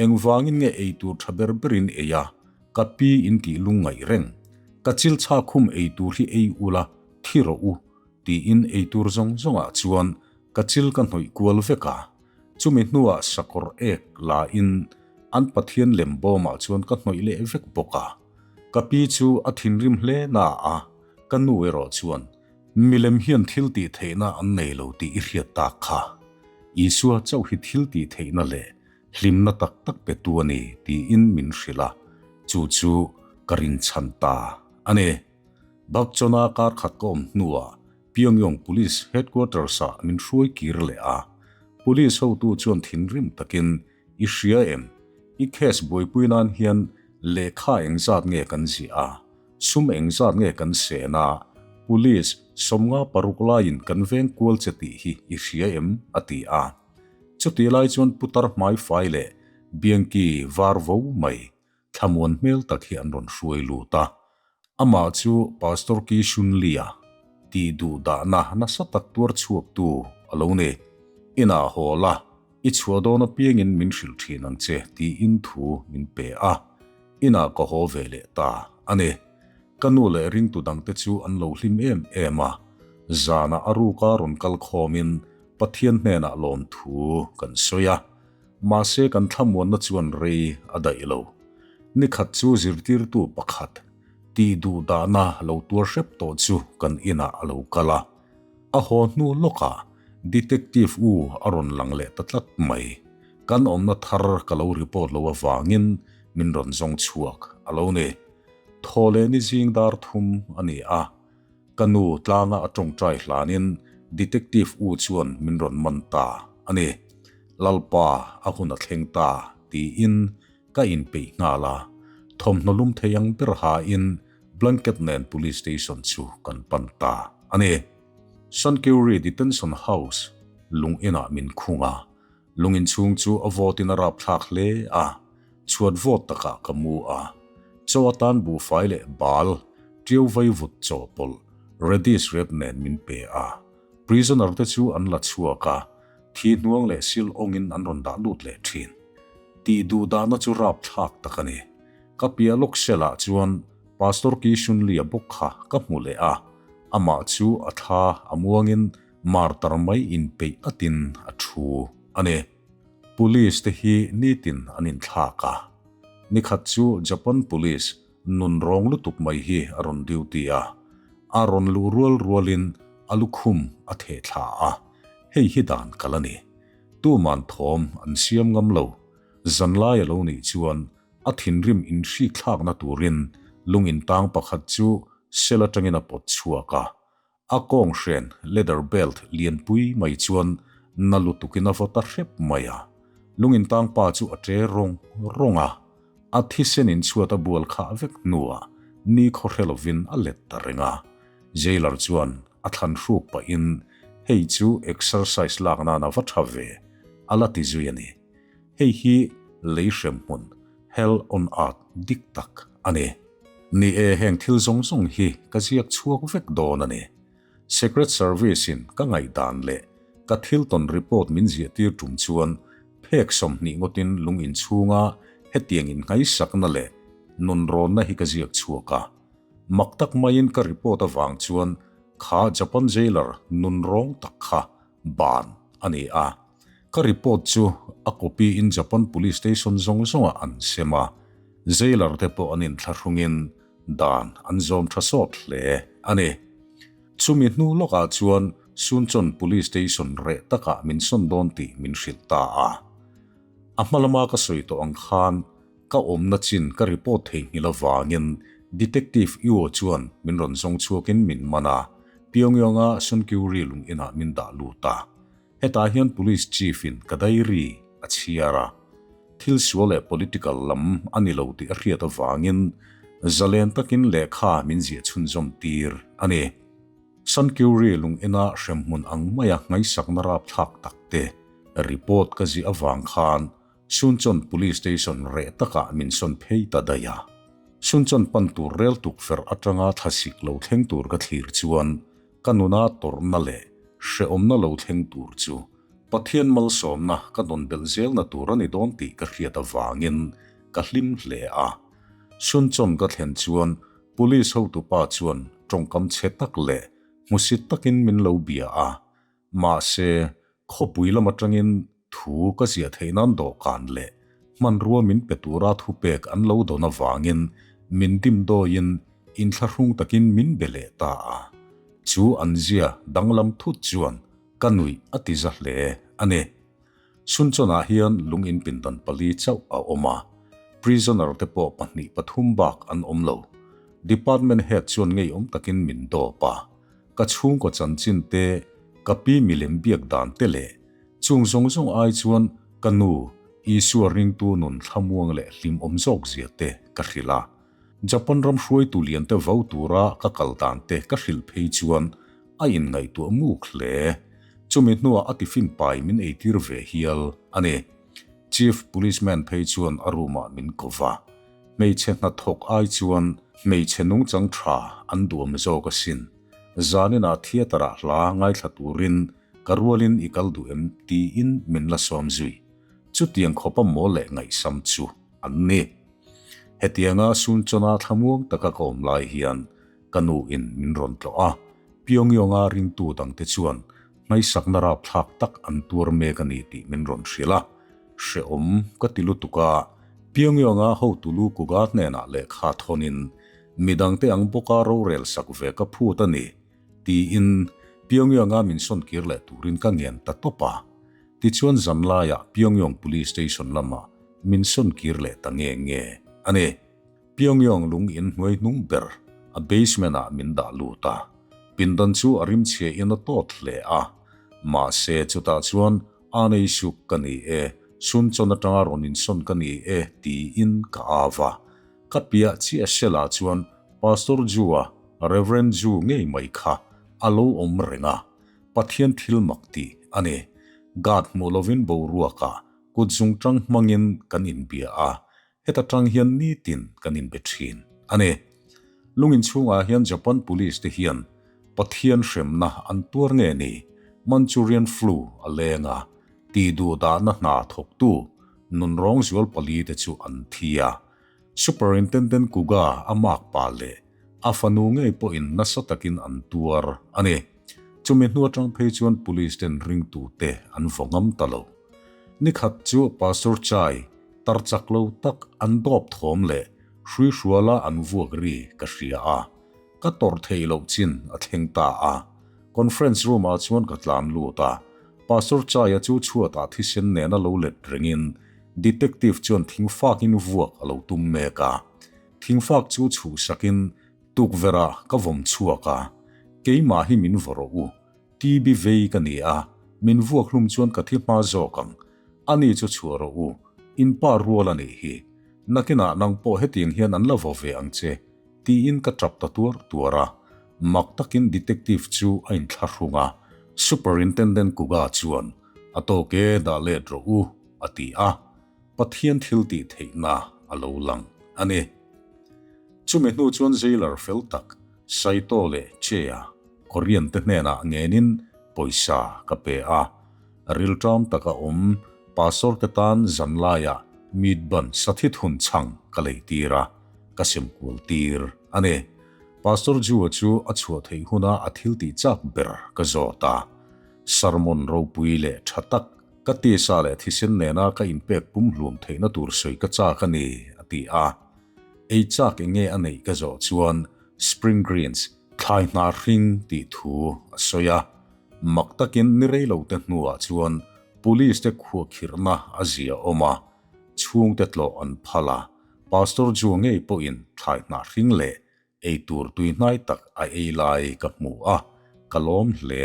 engvangin nge ei tur tha ber berin ei a, ka pi in tih lungngaih reng. Ka chil chhak khum ei tur hi ei ula, thi rawh u, tiin ei tur zawng zawngah chuan ka chil ka hnawih kual vek a. Chumi hnuah sakawr ek la in an Pathian lem bawmah chuan ka hnawih leh vek bawk a. Ka pi chu a thinrim hle na a, ka nu erawh chuan, Milem hian thil tih theihna an nei lo tih i hriat tak kha. Isua chauh hi thil tih theihna leh hlimna tak tak petu a ni tiin min hrilh a, chu chu ka rinchhan ta a ni. Bakchona kar khat ka awm hnuah Pyongyang Police Headquarters-ah min hruai kir leh a. Police hotu chuan thinrim takin, I hria em? I case buaipui nan hian lehkha engzat nge kan ziah a? Sum engzat nge kan sen a? Police 56 laiin kan veng kual che tih hi i hria em? a ti a. Chutih lai chuan putar hmaifai leh biangki var vo mai thlamuan hmel tak hi an rawn hruai lut a. Amah chu Pastor Ki Shun Lee-a tih duh dahna nasa tak tuar chhuaktu a lo ni. Inah haw la, i chhuah dawn apiangin min hrilh thin ang che tiin thu min pe a. Inah ka haw ve leh ta a ni. Ka nu leh ringtu dangte chu an lo hlim em em a. Zanah a ruka rawn kal khawmin Pathian hnenah lawmthu kan sawi a. Mahse kan thlamuanna chuan rei a daih lo. Nikhat chu zirtirtu pakhat tih duh dahna lo tuar hrep tawh chu kan inah a lo kal a. A haw hnu lawkah Detective u a rawn lang leh ta tlat mai. Kan awmna thar ka lo report lo avangin min rawn zawng chhuak a lo ni. Thaw leh ni zing dar thum a ni a. Ka nu tlanga a tawngtai hlanin Detective u chuan min rawn man ta a ni. Lalpa a hun a thleng ta tiin ka inpeih nghal a. Thawmhnaw lum thei ang ber hain blanket nen Police Station chu kan pan ta a ni. Sankeury Detention House lung inah min khung a. Lung inchhung chu a vawtin a rapthlak hle a, chhuat vawt takah ka mu a. Chaw atan buhfai leh bal, ṭiau vai vut chaw pawlh, radish rep nen min pe a. Prisoner te chu an la chhuak a, thi hnuang leh sil awngin an rawn dah lut leh ṭhin. Tih duh dahna chu rapthlak tak a ni. Ka piah lawk cell-ah chuan Pastor Ki Shunli-a bawk kha ka hmu leh a, amah chu a thla a muangin Martar mai inpeih atin a thu a ni. Police te hi nitin an inthlak a. Nikhat chu Japan Police nun rawng lutuk mai hi a rawn duty a. A rawn luh rual rualin a lukhum a theh thla a. Hei hi dan kal a ni. Tuman thawm an siam ngam lo. Zanlai a lo nih chuan a thinrim inhrik thlakna turin lung intang pakhat chu cell atangin a pawt chhuak a. A kawng hren leather belt lianpui mai chuan na lutukin a vaw ta hrep mai a. Lungintang pa chu a ṭe rawng rawng a, a thisen in chhuat a bual khah vek hnuah ni khaw hre lovin a let ta reng a. Jailer chuan a thlan hruk pahin hei chu exercise lak nan a va ṭha ve a la ti zui a ni. Hei hi lei hrem hmun, hell on earth, dik tak a ni. Ni e, heng thil zawng zawng hi ka ziak chhuak vek dawn a ni. Secret Service in ka ngaihdan leh ka thil tawn report min ziahtir tum chuan phek 20 ngawtin lung inchhunga hetiang innghaisakna leh nunrawnna hi ka ziak chhuak a. Mak tak maiin ka report avang chuan kha Japan jailer nunrawng tak kha ban a ni a. Ka report chu a copy in Japan police station zawng zawngah an sem a, jailer te pawh an inthlahrungin dan an zawm tha sawt hle a ni. Chumi hnu lawkah chuan Suncheon police station reh takah min sawn dawn tih min hrilh ta a. A hma lama ka sawi tawh ang khan ka awmna chin ka report theihnghilh avangin Detective Io chuan min rawn zawng chhuakin min man a, Pyongyang-a Sunkyu-ri lung inah min dah lut a. Hetah hian Police Chief in ka diary a chhiar a, thil sual leh political lam a ni lo tih a hriat avangin zalen takin lehkha min ziah chhunzawm tir a ni. Sankeury lung ina hremhmun ang maia ngaihsakna rapthlak takte report ka ziah avang khan Suncheon Police Station reh takah min sawn phei ta daih a. Suncheon pan tur rel tukverh atanga thlasik lo thleng tur ka thlir chuan ka nuna tawrhna leh hrehawmna lo thleng tur chu Pathian malsawmna ka dawn belh zelna tur a ni dawn tih ka hriat avangin ka hlim hle a. Suncheon ka thlen chuan Police hotupa chuan tawngkam chhe tak leh hmusit takin min lo bia a. Mahse, khawpui lam atangin thu ka ziah theih nan dawhkan leh hmanrua min pe tura thupek an lo dawn avangin min dimdawiin inthlahrung takin min be leh ta a. Chu an zia danglam thut chuan ka nuih a ti za hle a ni. Sunchawnah hian lung inpindan pali chauh a awm a, prisoner te pawh pahnih pathum bak an awm lo. Department head chuan ngeiawm takin min dawp a. Ka chhungkaw chanchin te, ka pi milem biak dan te leh chung zawng zawng ai chuan ka nu Isua ringtu nun thlamuang leh hlimawm zawk zia te ka hrilh a. Japan ram hruaitu lian te vo tura ka kal dan te ka hrilh phei chuan a inngaihtuah muk hle. Chumi hnuah a tiffin pai min eitir ve hial a ni. Chief Policeman phei chuan a room ah min ko va. Hmeichhe hnathawk ai chuan hmeichhe nungchang tha an duam zawk asin. Zaninah theatre ah hla ngaithla turin ka rualin i kal duh em tiin min la sawm zui. Chutiang khawpa mawl leh ngaihsam chu an ni. Hetianga Sunchona thlamuang taka ka awm lai hian ka nu in min rawn tlawh a. Pyongyang-a ringtu dangte chuan hnaisakna rapthlak tak an tuar mek a ni tih min rawn hrilh a. Hrehawm ka ti lutuk a, Pyongyang-a hotu lu Kuga hnenah lehkha thawnin midangte ang bawka rorel sak ve ka phut a ni, tiin Pyongyang-a min sawn kir leh turin ka ngen ta tawp a. Tichuan zanlaiah Pyongyang Police Station lamah min sawn kir leh ta nge nge a ni. Pyongyang lung in hnuai hnung ber a basement ah min dah lut a, pindan chu a rimchhia in a tawt hle a, mahse chutah chuan a nei suk ka ni e, Sunchon atanga rawn insawn ka ni e tiin ka av a. Ka piah chiah sela chuan Pastor Ju-a, Reverend Ju ngei mai kha a lo awm reng a, Pathian thil mak tih a ni. Guard hmuh lovin boruakah kut zungtang hmangin kan inbia a, Heta tang hian nitin kan inbe thin a ni. Lungin chhungah hian Japan Police te hian Pathian hremna an tuar nge ni? Manchurian flu a leng a, tih duh dahna hna thawktu nunrawng zual pali te chu an thi a. Superintendent Kuga a mak pa leh a fanu ngei pawhin nasa takin an tuar a ni. Chumi hnu atang phei chuan Police ten ringtute an vaw ngam ta lo. Nikhat chu Pastor Chai tar chak lo tak an dawp thawm leh hrui hruala an vuak ri ka hria a, ka tawrh theih loh chin a thleng ta a. Conference room ah chuan ka tlan lut a, Pastor Chaia chu chhuatah thisen nena lo let rengin Detective chuan thingfakin vuak a lo tum mek a. Thingfak chu chhuhsakin tukverhah ka vawm chhuak a, keimah hi min vaw rawh u, TB vei ka ni a, min vuak hlum chuan ka thi hma zawk ang. Ani chu chhuah rawh u, in pa rual a nih hi. Nakinah nang pawh hetiang hian an la vaw ve ang che, tiin ka tap ta tuar tuar a. Mak takin detective chu a inthlahrung a, Superintendent Kuga chuan, A tawk e, dah let rawh u, a ti a. Pathian thil tih theihna a lo lang a ni. Chumi hnu chuan jailer fel tak Saito leh Chea Korean te hnenah ngenin pawisa ka pe a. Rilṭam taka awm pastor te tan zanlaiah meat bun sathi thun chhang ka lei tir a, ka sem kual tir a ni. Pastor Jua chu a chhuah theih huna a thil tih chak ber ka zawt a. Sermon ropui leh tha tak Ka tisa leh thisen nena ka inpek pumhlum theihna tur sawi ka chak a ni, a ti a. Ei chak enge a neih ka zawh chuan Spring Greens, thlai hna hring tih thu a sawi a. Mak takin ni rei lo te hnuah chuan Police te khuahkhirhna a zia awm a, chhungte tlawh an phal a, Pastor Jua ngei pawhin thlai hna hring leh Ei tur tui hnai tak a ei lai ka hmu a, ka lawm hle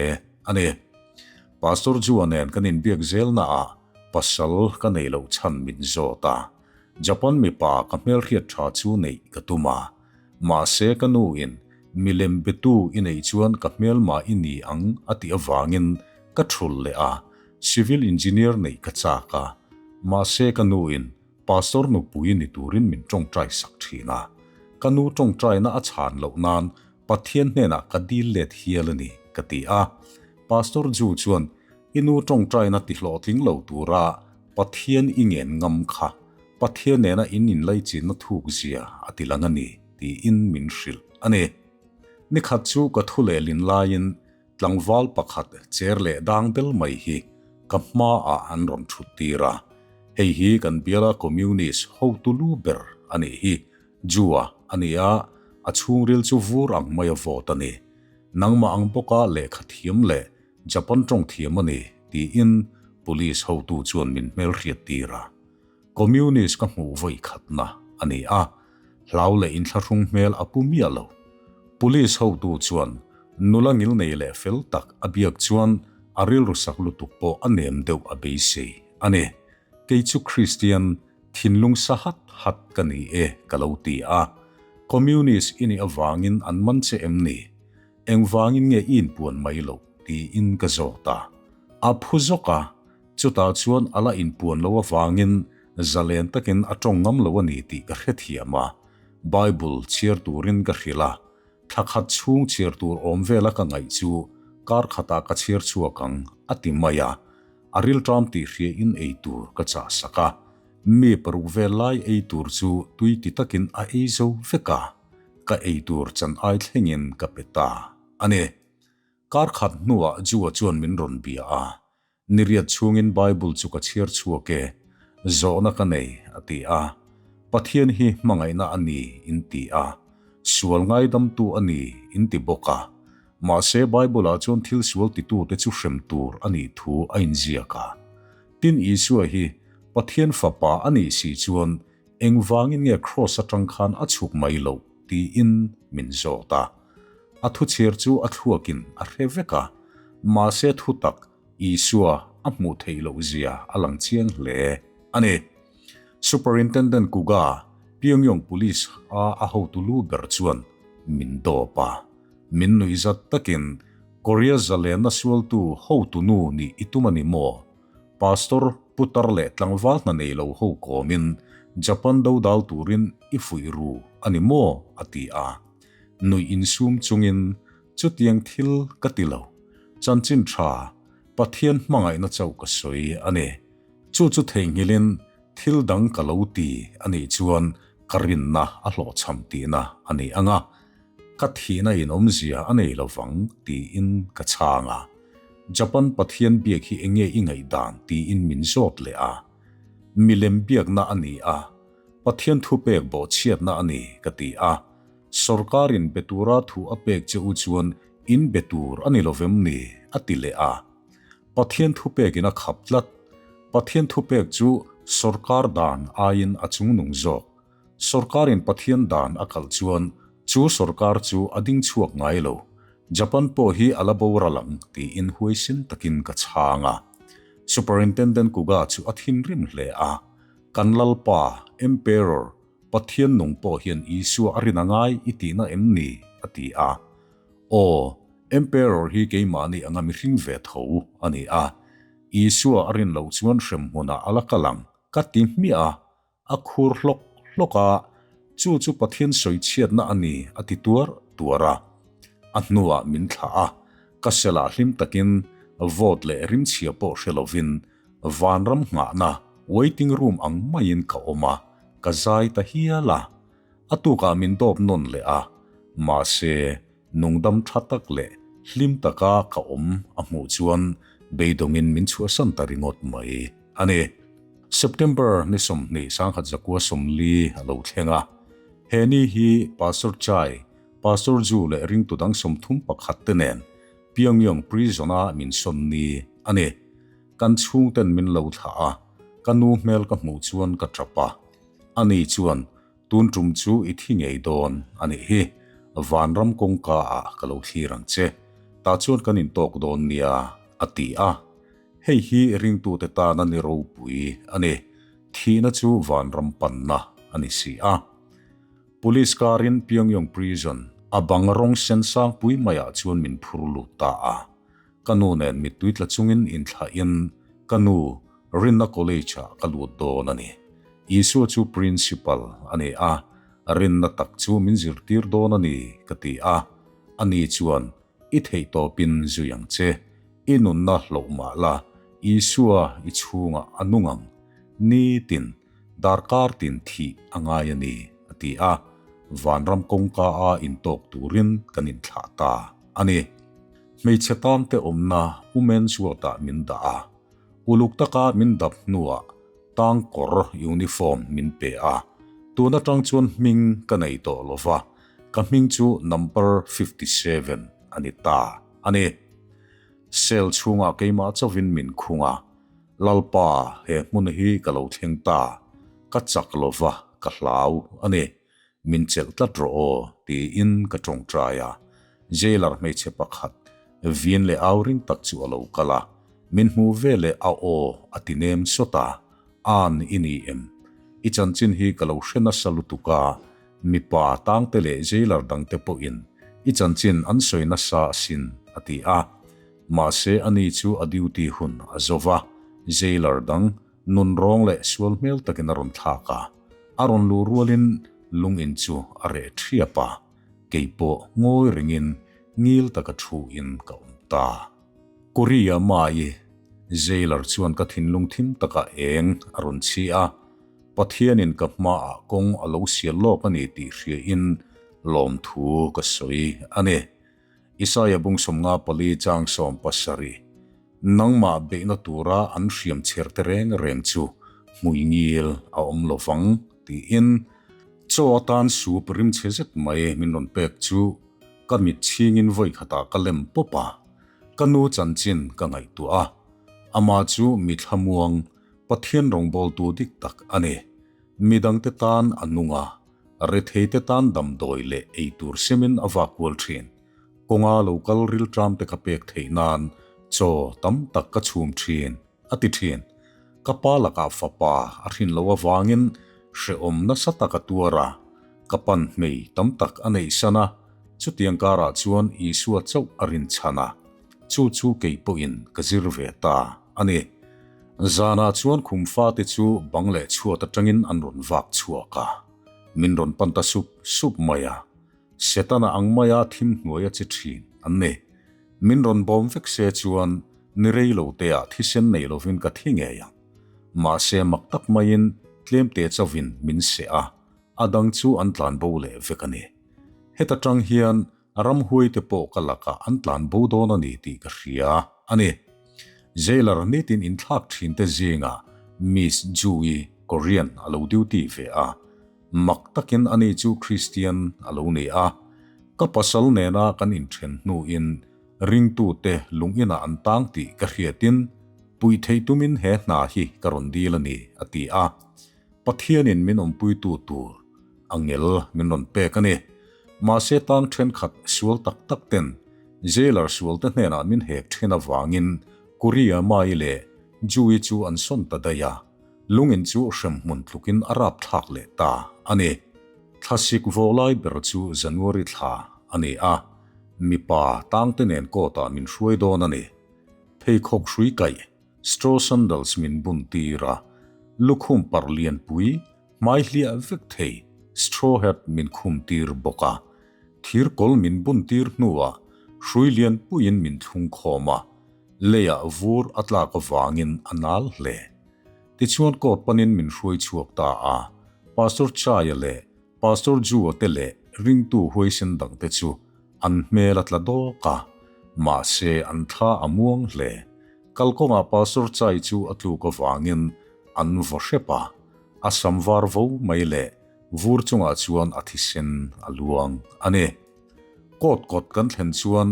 a ni. Pastor Jua nen kan inbiak zelna ah pasal ka nei loh chhan min zawt a. Japan mipa ka hmelhriat tha chu neih ka tum a. Mahse ka nu in milem betu i neih chuan ka hmelma i ni ang a tih avangin ka thul leh a, civil engineer neih ka chak a. Mahse ka nu in Pastor nupui ni turin min tawngtai sak thin a, ka nu tawngtaina a chhan loh nan Pathian hnenah ka dil let hial a ni, ka ti a. Pastor Ju chuan, I nu tawngtaina ti hlawhtling lo tura Pathian i ngen ngam kha Pathian nena in inlaichinna thuk zia a ti lang a ni, tiin min hrilh a ni. Nikhat chu ka thu leh lin laiin Tlangval pakhat cher leh dang bel mai hi ka hmaah an rawn thut tir a, hei hi kan biala Communist hotu lu ber a nih hi, Jua a ni a, a chhungril chu vur ang mai a vawt a ni. Nangmah ang bawka lehkha thiam leh Japan tawng thiam a ni, tiin Police hotu chuan min hmelhriat tir a. Communist ka hmuh vawi khatna a ni a, hlau leh inthlahrung hmel a pu miah lo. Police hotu chuan nula ngilnei leh fel tak a biak chuan a rilru sak lutuk pawh a nem deuh a beisei a ni. Kei chu Kristian thinlung sa hat hat ka ni e ka lo ti a. Communist i nih avangin an man che em ni? Engvangin nge i inpuan mai loh? tiin ka zawt a. A phu zawk a. Chutah chuan a la inpuan lo avangin zalen takin a tawng ngam lo a ni tih ka hrethiam a, Bible chhiar turin ka hrilh a, thla khat chhung chhiar tur awm vela ka ngaih chu kar khatah ka chhiar chhuak ang a ti mai a, a rilṭam tih hriain ei tur ka chah sak a, mi paruk vel lai ei tur chu tui ti takin a ei zo vek a, ka ei tur chan ai thlengin ka pe ta a ni. Kar khat hnuah Jua chuan min rawn bia a, Niriat chhungin Bible chu ka chhiar chhuak e, zawhna ka nei, a ti a. Pathian hi hmangaihna a ni in ti a, sual ngaidamtu a ni in ti bawk a. Mahse Bible-ah chuan thil sual titute chu hrem tur a nih thu a inziak a. Tin Isua hi Pathian Fapa a nih si chuan Engvangin nge Kraws atang khan a chhuk mai loh? tiin min zawt a. A thuchhir chu a thluakin a hre vek a, mahse thutak Isua a hmuh theih loh zia a lang chiang hle a ni. Superintendent Kuga, Pyongyang Police a a hotu lu ber chuan min dawp a. Min nuihzat takin Korea zalenna sualtu hotunu nih i tum a ni maw? Pastor, putar leh tlangval hna nei lo ho kawmin Japan do dal turin i fuih ru a ni maw? a ti a. Nuih insum chungin, Chutiang thil ka ti lo. Chanchin tha, Pathian hmangaihna chauh ka sawi a ni. Chu chu theihnghilhin thil dang ka lo ti a nih chuan ka rinna a hlawhchham tihna a ni ang a. Ka thihna in awmzia a nei lo vang tiin ka chhang a. Japan Pathian biak hi enge i ngaihdan tiin min zawt leh a. Milem biakna a ni a, Pathian thupek bawhchhiatna a ni ka ti a. Sorkarin be tura thu a pek che u chuan in be tur a ni lo vem ni a ti leh a. Pathian thupekin a khap tlat. Pathian thupek chu sorkar dan aiin a chungnung zawk. Sorkarin Pathian dan a kalh chuan chu sorkar chu a ding chhuak ngai lo. Japan pawh hi a la boral ang tiin huaisin takin ka chhang a. Superintendent Kuga chu a thinrim hle a. Kan Lalpa, Emperor, Pathian nung pawh hian Isua a rin a ngai i tihna em ni? a ti a. Aw, Emperor hi keimahni anga mihring ve tho a ni a. Isua a rin loh chuan hremhmunah a la kal ang, ka ti hmiah a. A khur hlawk hlawk a, chu chu Pathian sawichhiatna a ni a ti tuar tuar a. A hnuah min thlah a, ka selah hlim takin vote leh rimchhia pawh hre lovin vanram nghahna waiting room ang maiin ka awm a, ka zai ta hial a. A tukah min dawp nawn leh a, mahse nungdam tha tak leh hlim taka ka awm a hmuh chuan beidawngin min chhuahsan ta ringawt mai a ni. September ni 20 1940 a lo thleng a, he ni hi Pastor Chai, Pastor Ju leh ringtu dang 31 te nen Pyongyang Prison-a min sawn ni a ni. Kan chhungten min lo thlah a, ka nu hmel ka hmuh chuan ka tap a. Ani chuan Tun tum chu i thi ngei dawn a nih hi, vanram kawngka ah ka lo thlir ang che, tah chuan kan intawk dawn nia, a ti a. Hei hi ringtute tana ni ropui a ni, thihna chu vanram panna a ni si a. Police karin Pyongyang Prison a bang rawng sen sangpui maiah chuan min phur lut ta a. Ka nu nen mittui tla chungin inthlahin ka nu Rinna College-ah ka lut dawn a ni. Isua chu Principal a ni a, rinna tak chu min zirtir dawn a ni ka ti a. Ani chuan, I theihtawpin zui ang che. I nunna hloh mah la, Isua i chhungah a nung ang. Nitin, darkar tin thih a ngai a ni, a ti a. Vanram kawngka a intawk turin kan inthlah ta a ni. Hmeichhe tangte awmna Women's Ward-ah min dah a. Uluk taka min dap hnuah tangkawr uniform min pe a. Tun atang chuan hming ka nei tawh lo va, ka hming chu number 57 a ni ta a ni. Cell chhungah keimah chauhin min khung a, Lalpa, he hmun hi ka lo thleng ta, ka chak lo va, ka hlau a ni. Min chelh tlat rawh aw, tiin ka tawngtai a. Jailer hmeichhe pakhat, vin leh au ring tak chu a lo kal a. Min hmuh ve leh a aw a ti nem sawt a, An i ni em? I chanchin hi ka lo hre nasa lutuk a, mipa tangte leh jailer dangte pawhin i chanchin an sawi nasa asin, a ti a. Mahse ani chu a duty hun a zo va, jailer dang Nun rawng leh sual hmel takin a rawn thlak a, a rawn luh rualin lung in chu a reh thiap a, kei pawh ngawi rengin ngil taka thuin ka awm ta. Korea Mai Jailer chuan ka thinlung thim takah eng a rawn chhi a, Pathianin ka hmaah kawng a lo sial lawk a ni tih hriain lawmthu ka sawi a ni. Isaia bung 54 chang 17. Nangmah beihna tura an hriam chher te reng reng chu hmui ngil a awm lo vang, tiin chaw atan soup rimchhe zet mai min rawn pek chu ka mit chhingin vawi khatah ka lem pawp a. Ka nu chanchin ka ngaihtuah a, amah chu mi thlamuang, Pathian rawngbawltu dik tak a ni. Midangte tan a nung a, retheite tan damdawi leh eitur semin a vak kual thin. Kawnga lo kal rilṭam te ka pek theih nan chaw tam tak ka chhum thin, a ti thin. Ka pa lakah fapa a hrin loh avangin hrehawm nasa tak a tuar a, ka pan hmei tam tak a neih san a, chutiang karah chuan Isua chauh a rinchhan a, chu chu kei pawhin ka zir ve ta a ni. Zanah chuan khum fate chu bang leh chhuat atangin an rawn vak chhuak a, min rawn pan ta sup sup mai a. Setana ang maia thim hnuai a che thin an ni. Min rawn bawm vek se chuan ni rei lo te ah thisen nei lovin ka thi ngei ang. Mahse mak tak maiin tlem te chauhin min seh a, a dang chu an tlan bo leh vek a ni. Heta tang hian ramhuai te pawh ka lakah an tlan bo dawn a ni tih ka hria a ni. Jailer nitin inthlak thin te zingah Miss Ju-i Korean a lo duty ve a. Mak takin ani chu Kristian a lo ni a, ka pasal nena kan inthen hnuin ringtute lungina an tang tih ka hriatin puih theih tumin he hna hi ka rawn dil a ni, a ti a. Pathianin min awmpuitu tur angel min rawn pek a ni. Mahse tang thenkhat sual tak tak ten jailer sualte hnenah min hek then avangin Korea Mai leh Jui chu an sawn ta daih a. Lungin chu hremhmun tlukin a rapthlak leh ta a ni. Thlasik vawlai ber chu January thla a ni a, mipa tangte nen court-ah min hruai dawn a ni. Pheikhawk hrui kaih, straw sandals min bun tir a, lukhum parh lianpui, hmai hliah vek thei, straw hat min khum tir bawk a. Thir kawl min bun tir hnuah hrui lianpuiin min thlung khawm a, Leiah vur a tlak avangin a nal hle. Tichuan court panin min hruai chhuak ta a, Pastor Chaya leh Pastor Jua te leh ringtu huaisen dangte chu an hmel a tla dawk a, mahse an thla a muang hle. Kalkawngah Pastor Chai chu a tluk avangin an vaw hrep a, a sam var vo mai leh vur chungah chuan a thisen a luang a ni. Court kawt kan thlen chuan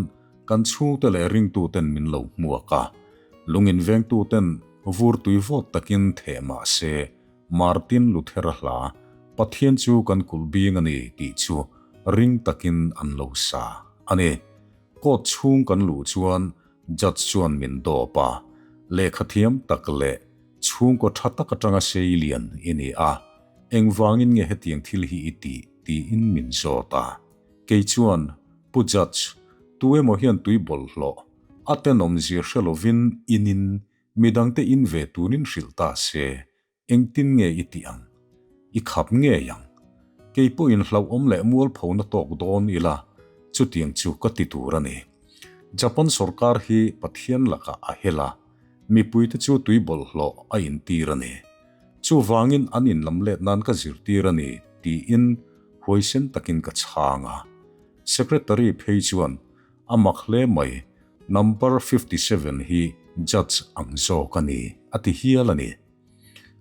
Kan chhungte leh ringtuten min lo hmuak a, lungin vengtuten vur tui vawt takin theh mah se, Martin Luthera hla, Pathian chu kan kulh bing a ni tih chu ring takin an lo sa a ni. Court chhung kan luh chuan judge chuan min dawp a, lehkha thiam tak leh chhungkaw tha tak atanga sei lian i ni a, engvangin nge hetiang thil hi i tih tiin min zawt a. Kei chuan, Pu Judge, tu emaw hian tui bawlhhlawh, a tenawmzia hre lovin inin midangte in ve turin hrilh ta se, engtin nge i tih ang? I khap ngei ang. Kei pawhin hlauhawm leh mualphona tawk dawn ila, chutiang chu ka ti tur a ni. Japan sorkar hi Pathian lakah a hel a, mipuite chu tui bawlhhlawh a intir a ni. Chuvangin an inlam let nan ka zirtir a ni, tiin huaisen takin ka chhang a. Secretary phei chuan, A mak hle mai, number 57 hi judge ang zawk a ni, a ti hial a ni.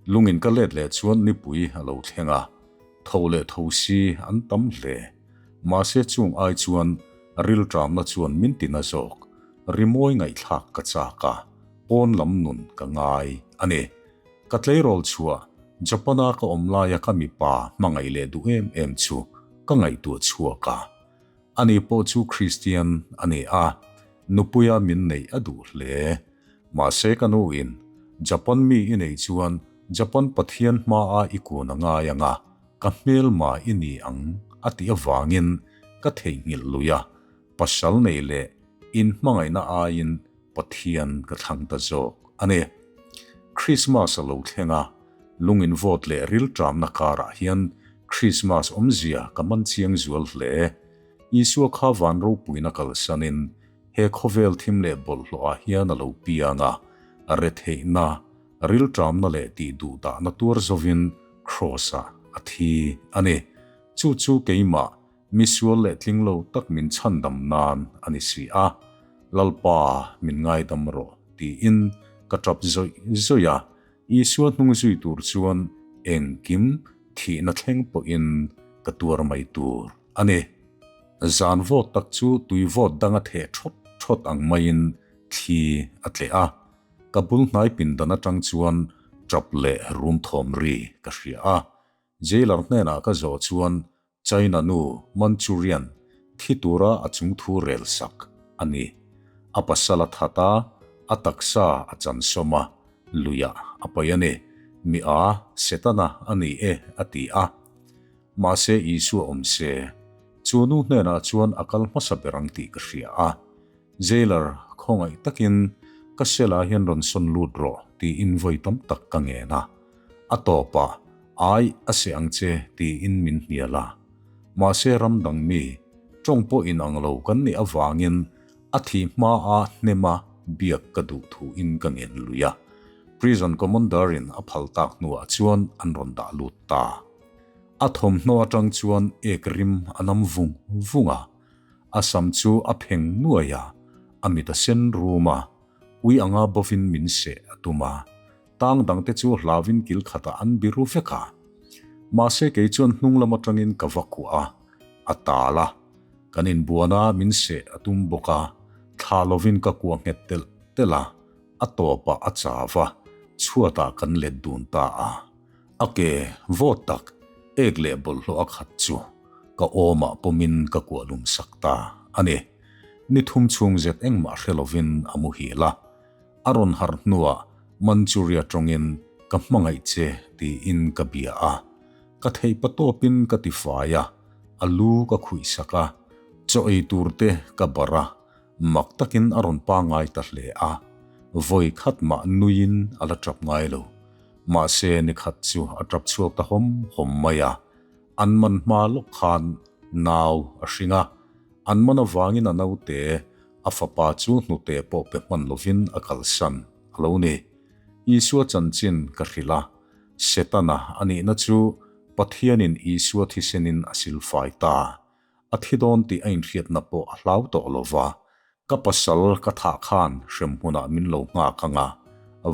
Lungin ka let leh chuan nipui a lo thleng a, tho leh tho si an tam hle. Mahse chung ai chuan rilṭamna chuan min ti na zawk, rimawi ngaihthlak ka chak a, pawn lam nun ka ngai a ni. Ka tleirawl chhuah, Japan-a ka awm laia ka mipa hmangaih leh duh em em chu ka ngaihtuah chhuak a. Ani pawh chu Kristian a ni a, nupuia min neih a duh hle. Mahse ka nuin, Japan mi i neih chuan Japan Pathian hmaa i kun a ngai ang a, ka hmelma i ni ang a tih avangin ka theihnghilh lui a, pasal neih leh inhmangaihna aiin Pathian ka thlang ta zawk a ni. Krismas a lo thleng a, lung invawt leh rilṭamna karah hian Krismas awmzia ka man chiang zual hle. Isua kha van ropuina kalsanin he khawvel thim leh bawlhhlawhah hian a lo piang a, retheihna, rilṭamna leh tihduhdahna tuar zovin Kraws-ah a thi a ni. Chu chu keimah. Mi sual leh tling lo tak min chhandam nan a ni si a, Lalpa min ngaidam rawh tiin ka tap zawih zawih a, Isua hnung zui tur chuan engkim thihna thleng pawhin ka tuar mai tur a ni. Zan vawt tak chu tui vawt dang a theh thawt thawt ang maiin thli a tleh a, ka bul hnai pindan atang chuan tap leh rum thawm ri ka hria a. Jailer hnenah ka zawh chuan China nu Manchurian thi tura a chungthu rel sak a ni. A pasal a that a, a taksa a chansawm a, luiah a paih a ni. Mi a, Setana a ni e a ti a. Mahse Isua awm se, chu nu hnenah chuan a kal hmasa ber ang tih ka hria a. Jailer khawngaih takin ka cell-ah hian rawn sawn lut rawh tiin vawi tam tak ka ngen a. A tawpah, Ai, a seh ang che tiin min hnial a. Mahse ram dang mi, tawng pawh inang lo kan nih avangin a thih hmaa hnema biak ka duh thuin ka ngen lui a. Prison Commander-in a phal tak hnuah chuan an rawn dah lut ta. A thawmhnaw atang chuan ek rim a nam vung vung a. A sam chu a pheng nuai a, a mit a sen rum a, ui anga bovin min seh a tum a. Tang dangte chu hlauin kil khatah an biru vek a. Mahse kei chuan hnung lam atangin ka va kuah a, a tal a. Kan inbuan a, min seh a tum bawk a, thla lovin ka kuah nghet telh telh a, a tawpah a chau a, chhuatah kan let dun ta a. A ke vawt tak ek leh bawlhhlawh a khat chu ka awmah pawmin ka kuah lum sak ta a ni. Ni thum chhung zet engmah hre lovin a muhil a. A rawn harh hnuah Manchuria tawngin ka hmangaih che tiin ka bia a. Ka theih pa tawpin ka ti fai a, a lu ka khuih sak a, chaw ei tur te ka barh a, mak takin a rawn pangai ta hle a. Vawi khat mah nuiin a la tap ngai lo. Mahse ni khat chu a tap chhuak ta hawm hawm mai a, an man hma lawk khan nau a hring a, an man avangin a naute a fapa chu hnute pawh pe hman lovin a kalsan a lo ni. Isua chanchin ka hrilh a, Setana a nihna chu Pathianin Isua thisenin a silfai ta. A thi dawn tih a inhriatna pawh a hlau tawh lo va, ka pasal ka thah khan hremhmunah min lo nghak ang a,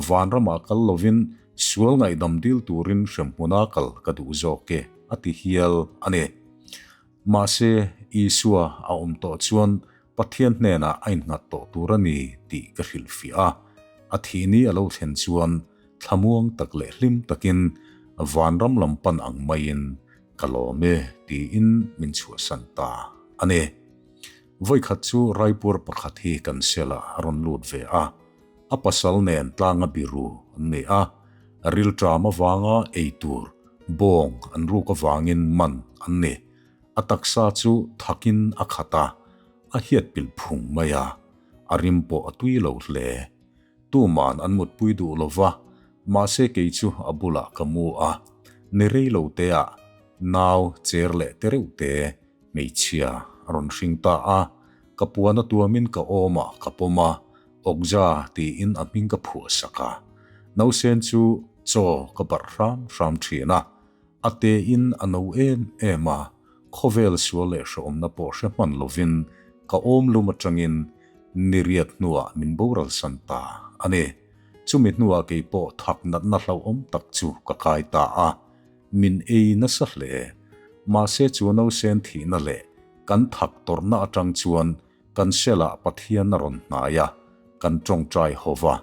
vanramah kal lovin sual ngaihdam dil turin hremhmuna kal ka duh zawk e, a ti hial a ni. Mahse, Isua a awm tawh chuan Pathian hnenah a innghat tawh tur a ni tih ka hrilhfiah a, a thih ni a lo thlen chuan thlamuang tak leh hlim takin vanram lam pan ang maiin ka lawm e tiin min chhuahsan ta a ni. Vawikhat chu Raipur pakhat hi kan cell-ah a rawn lut ve a, a pasal nen tlanga biru an ni a, rilṭam avanga ei tur bawng an ruk avangin man an ni. A taksa chu thakin a khat a, a hiat pilh phung mai a, a rim pawh a tui lo hle. Tuman an mutpui duh lo va, mahse kei chu a bulah ka mu a, ni rei lo teah nau cher leh te reuh te hmeichhia a rawn hring ta a, ka puan a tuamin ka awmah ka pawm a, Okja tiin a hming ka phuah sak a, nausen chu chaw ka barh hram hram thin a, a tein a no em em a, khawvel sual leh hrehawmna pawh hre hman lovin ka awm lum atangin Ni riat hnuah min boral san ta a ni. Chumi hnuah kei pawh thak natna hlauhawm tak chu ka kai ta a, min ei nasa hle. Mahse chu nausen thihna leh kan thak tawrhna atang chuan kan cell-ah Pathian a rawn hnai a, kan tawngtai ho va,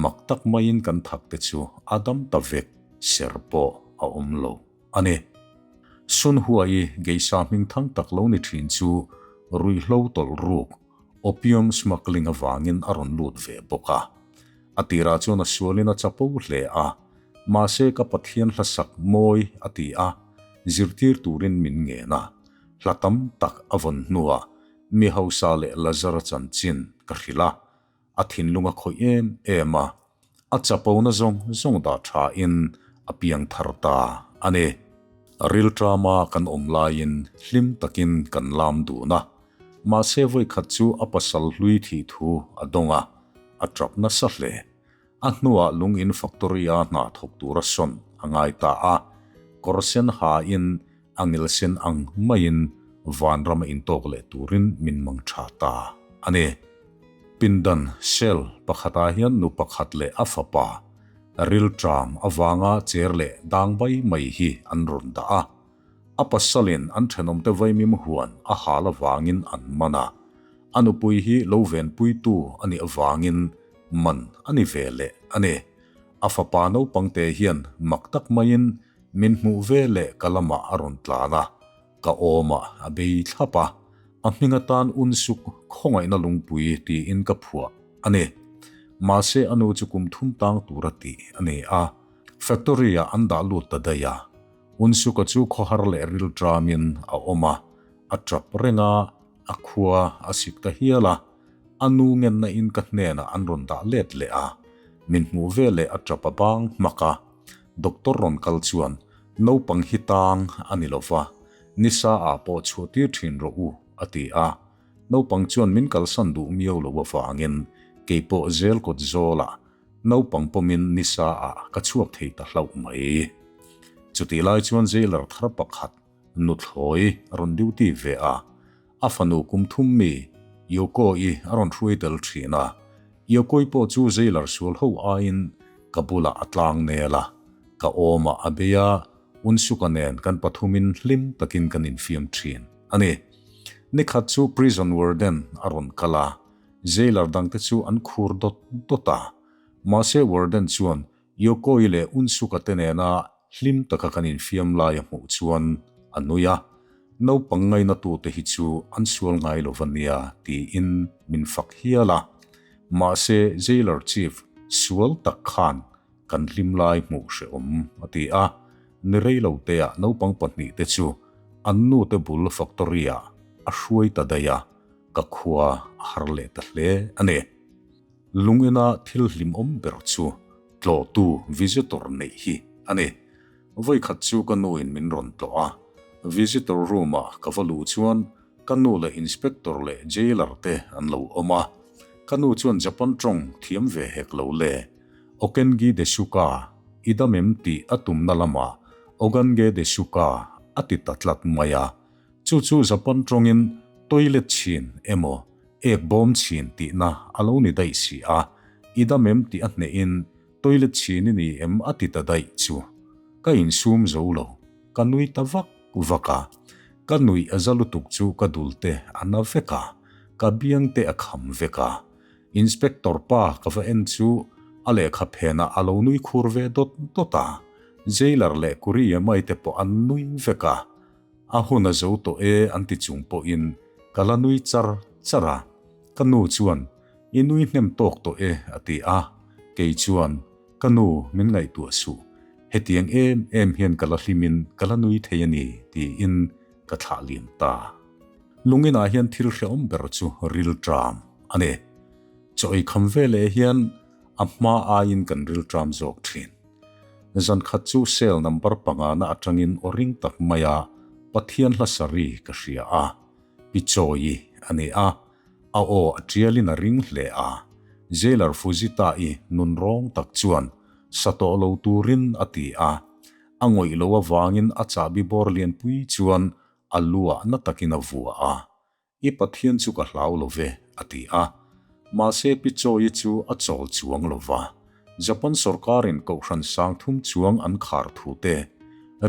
mak tak maiin kan thak te chu a dam ta vek, ser pawh a awm lo a ni. Sun Hua-i geisa hming thang tak lo ni thin chu ruihhlo tawlh ruk, Opium smuggling avangin a rawn lut ve bawk a. A tirah chuan a sualin a chapo hle a, mahse ka Pathian hlasak mawi a ti a, zirtir turin min ngen a. Hla tam tak a vawn hnuah mi hausa leh Lazara chanchin ka hrilh a, a thinlung a khawih em em a, a chapona zawng zawng dah thain a piang thar ta a ni. Rilṭama kan awm laiin hlim takin kan lam dun a, mahse vawikhat chu a pasal hlui thih thu a dawng a, a ṭap nasa hle. A hnuah lung in factory-a hna thawk tura sawn a ngai ta a, kawr sen hain a ngil sen ang maiin Vanrama intawk leh turin min mang tha ta a ni. Pindan, cell, pakhatah hian nu pakhat leh a fapa rilṭam avanga cher leh dang bai mai hi an rawn dah a. A pasalin an thenawmte vaimim huan a hal avangin an man a, a nupui hi lo venpuitu a nih avangin man a ni ve leh a ni. A fapa naupangte hian mak tak maiin min hmuh ve leh ka lamah a rawn tlan a, ka awmah a bei thlap a, a hming atan unsuk khawngaihna lungpui tiin ka phuah a ni. Mahse a nu chu kum thum tang tura tih a ni a, factory-ah an dah lut ta daih a. Unsuka chu khawhar leh rilṭamin a awm a, a ṭap reng a, a khua a sik ta hial a. A nu ngenna in ka hnenah an rawn dah let leh a, min hmuh ve leh a ṭap a bang hmak a. Doctor rawn kal chuan, Naupang hi tang a ni lo va, nisa ah pawh chhuah tir ṭhin rawh u, a ti a. Naupang chuan min kalsan duh miau lo avangin keipawh zel kawt zawlah Naupang pawmin nisa ah ka chhuak thei ta hlauh mai. Chutih lai chuan jailer thar pakhat nuthlawi a rawn duty ve a, a fanu kum thum mi Yoko-i a rawn hruai tel thin a. Yoko-i pawh chu jailer sual ho aiin ka bulah a tlang nel a, ka awmah a bei a, Unsuka nen kan pathumin hlim takin kan infiam thin a ni. Nikhat chu prison warden a rawn kal a, Jailer dangte chu an khur dawt dawt a, mahse warden chuan Yokoi leh Unsuka te nena hlim taka kan infiam lai a hmuh chuan a nui a, Naupang ngainatute hi chu an sual ngai lo va nia tiin min fak hial a, mahse jailer chief sual tak khan kan hlim lai hmuh hrehawm a ti a, ni rei lo teah naupang pahnihte chu an nute bul factory-ah a hruai ta daih a. Ka khua a har leh ta hle a ni. Lungina thil hlimawm ber chu tlawhtu visitor neih hi a ni. Vawikhat chu ka nuin min rawn tlawh a, visitor room-ah ka va luh chuan ka nu leh inspector leh jailer te an lo awm a. Ka nu chuan Japan tawng thiam ve hek lo le. Okengi desuka, i dam em tih a tumna lamah Ogange desuka a ti ta tlat mai a. Chu chu Japan tawngin toilet chhin emaw ek bawm chhin tihna a lo ni daih si a, i dam em tih a hnehin toilet chhin i ni em a ti ta daih chu. Ka insum zo lo, ka nui ta vak vak a. Ka nuih a za lutuk chu ka dul te a na vek a, ka biang te a kham vek a. Inspector pa ka va en chu a lehkha phenah a lo nui khur ve dawt dawt a, jailer leh Kuriyamai te pawh an nui vek a. A hun a zo tawh e an ti chung pawhin ka la nui char char a, ka nu chuan i nui hnem tawk tawh e a ti a, kei chuan ka nu min ngaihtuah suh, hetiang em em hian ka la hlimin ka la nui thei a ni tiin ka thlah liam ta. Lunginah hian thil hrehawm ber chu rilṭam a ni. Chaw ei kham veleh hian a hma aiin kan rilṭam zawk ṭhin. Zan khat chu cell number pangana atangin aw ring tak maia Pathian hla sari ka hria a, Pi Chawi a ni a, a aw a tialin a ring hle a, Jailer Fujita-i nun rawng tak chuan sa tawh lo turin a ti a, a ngawih lo avangin a chahbi bawr lianpui chuan a luah na takin a vua a. I Pathian chu ka hlau lo ve, a ti a. Mahse Pi Chawi chu a chawl chuang lo va. Japan sorkarin kohhran sang thum chuang an khar thu te,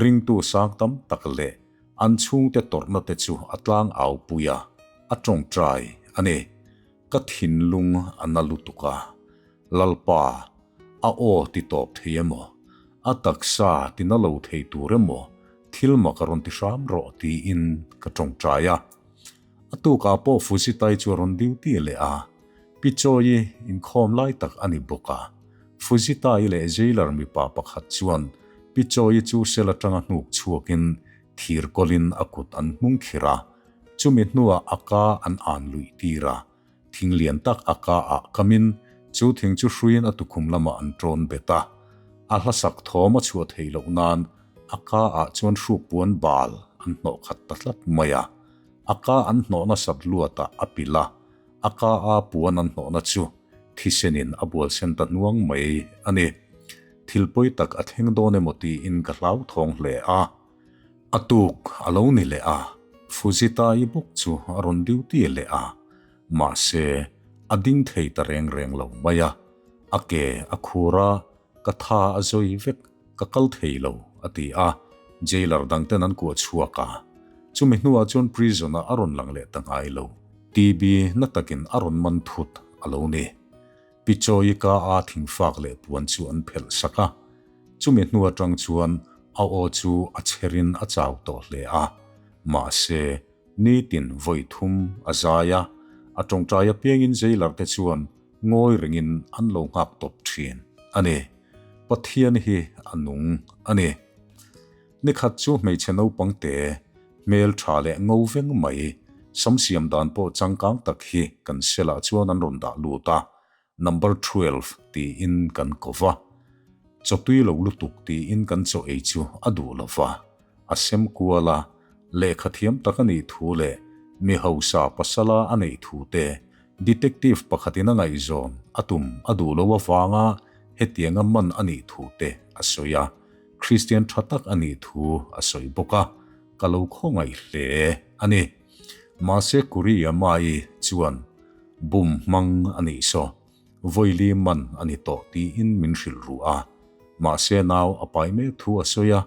ringtu sang tam tak leh an chhungte tawrhna te chu a tlang au pui a, a tawngtai a ni. Ka thinlung a na lutuk a. Lalpa, a aw ti tawp thei emaw, a taksa ti na lo thei tur emaw thil mak a rawn ti hram rawh tiin ka tawngtai a. A tukah pawh Fujitai chu a rawn duty leh a, Pi Chawi inkhawm lai tak a ni bawk a. Fujitai leh jailer mipa pakhat chuan Pi Chawi chu cell atanga hnuk chhuakin thir kawlin a kut an hnung khirh a, chumi hnuah a ka an an luih tir a. Thing lian tak a ka ah kamin chu thing chu hruiin a tukhum lamah an tawn bet a. A hlasak thawm a chhuah theih loh nan a ka ah chuan hruk puan bal an hnawh khat ta tlat mai a. A ka an hnawhna sat luatah a pilh a, a ka a puan an hnawhna chu thisenin a bual sen ta hnuang mai a ni. Thil pawi tak a thleng dawn emaw tiin ka hlauthawng hle a. A tuk a lo ni leh a, Fujita-i bawk chu a rawn duty leh a, mahse a ding thei ta reng reng lo mai a, a ke a khur a, ka tha a zawi vek, ka kal thei lo, a ti a, jailer dangten an kuah chhuak a. Chumi hnuah chuan prison-ah a rawn lang leh ta ngai lo. TB na takin a rawn man thut a lo ni. Pichawi ka a thingfak leh puan chu an phelh sak a. Chumi hnu atang chuan a aw chu a cherin a chau tawh hle a. Mahse, nitin vawi thum a zai a, a tawngtai apiangin jailer te chuan ngawi rengin an lo nghak tawp thin a ni. Pathian hi a nung a ni. Nikhat chu hmeichhe naupang te, hmel tha leh ngo veng mai, sam siam dan pawh changkang tak hi kan cell-ah chuan an rawn dah lut a, number 12 tiin kan ko va. Chaw tui lo lutuk tiin kan chaw ei chu a duh lo va, a sem kual a, lehkha thiam tak a nih thu leh mi hausa pasala a neih thu te Detective pakhatin a ngaihzawn a tum a duh lo avanga hetianga man a nih thu te a sawi a, Kristian tha tak a nih thu a sawi bawk a, ka lo khawngaih hle a ni. Mahse Kuriyama-i chuan bum hmang a nih saw, vawili man a ni tawh tiin min hrilh ruh a, mahse nau a pai mek thu a sawi a,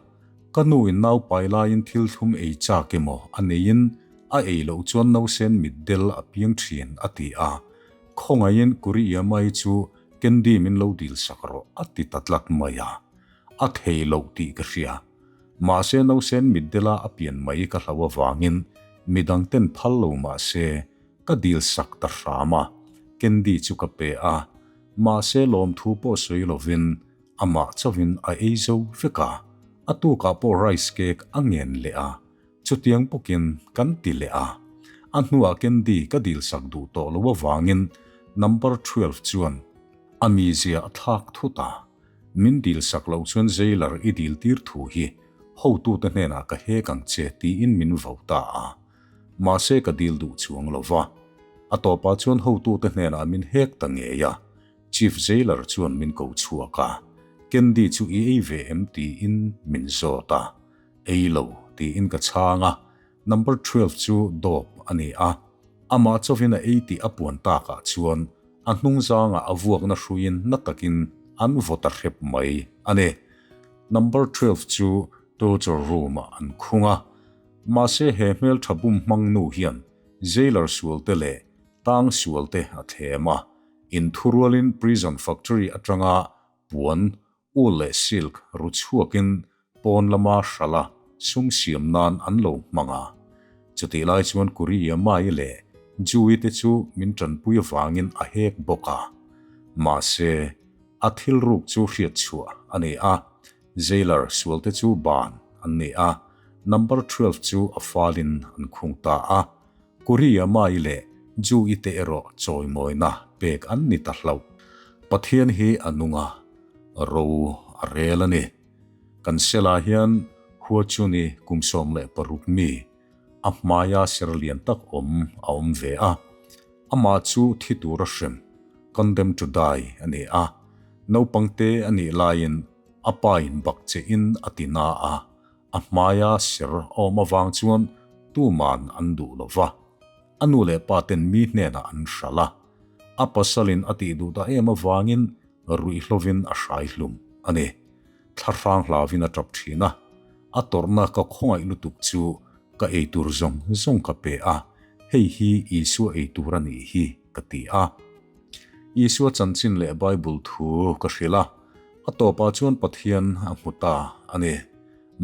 ka nu in nau pai laiin thil thlum ei chak emaw a neiin a ei loh chuan nausen mitdel a piang thin a ti a, khawngaihin Kuriyama-i chu candy min lo dil sak rawh a ti ta tlat mai a, a thei loh tih ka hria. Mahse nausen mitdela a pian mai ka hlau avangin midang ten phal lo mahse ka dil sak ta hram a, candy chu ka pe a, mahse lawmthu pawh sawi lovin amah chauhin a ei zo vek a, a tukah pawh rice cake a ngen leh a, chutiang bawkin kan ti leh a. A hnuah candy ka dil sak duh tawh lo avangin number 12 chuan a mizia a thlak thut a, min dil sak loh chuan jailer i dil tir thu hi hotute hnenah ka hek ang che tiin min vo ta a. Mahse ka dil duh chuang lo va. A tawpah chuan hotute hnenah min hek ta ngei a, Chief Jailer chuan min ko chhuak a, Candy chu i ei ve em tiin min zawt a. Ei lo tiin ka chhang a, number 12 chu dawp a ni a. Amah chauhin a ei tih a puan takah chuan a hnung zangah a vuakna hruiin na takin an vaw ta hrep mai a ni. Number 12 chu torture room-ah an khung a. Mahse he hmeltha bum hmang nu hian jailer sualte leh tang sualte a thlem a, inthurualin prison factory atanga puan, wool leh silk ru chhuakin pawn lama hralh a sum siam nan an lo hmang a. Chutih lai chuan Kuriyama-i leh Jui te chu min tanpui avangin a hek bawk a. Mahse a thil ruk chu hriat chhuah a ni a. Jailer sualte chu ban an ni a, number 12 chu a falin an khung ta a. Kuriyama-i leh Ju-i te erawh chawimawina pek an ni ta hlauh. Pathian hi a nung a, ro a rel a ni. Kan sela hian Huachuni kum 16 mi a hmaia ser lian tak awm a awm ve a. Amah chu thi tura hrem, condemned to die, a ni a. Naupang te a nih laiin a pa in bak che in a ti na a, a hmaia ser a awm avang chuan tuman an duh lo va. A nu leh pa ten mi hnenah an hralh a, a pasalin a tih duh ta em avangin ruihhlovin a hrai hlum a ni. Thlahrang hlauvin a tap thin a, a tawrhna ka khawngaih lutuk chu ka eitur zawng zawng ka pe a, hei hi Isua eitur a nih hi ka ti a. Isua chanchin leh Bible thu ka hrilh a, a tawpah chuan Pathian a hmu ta a ni.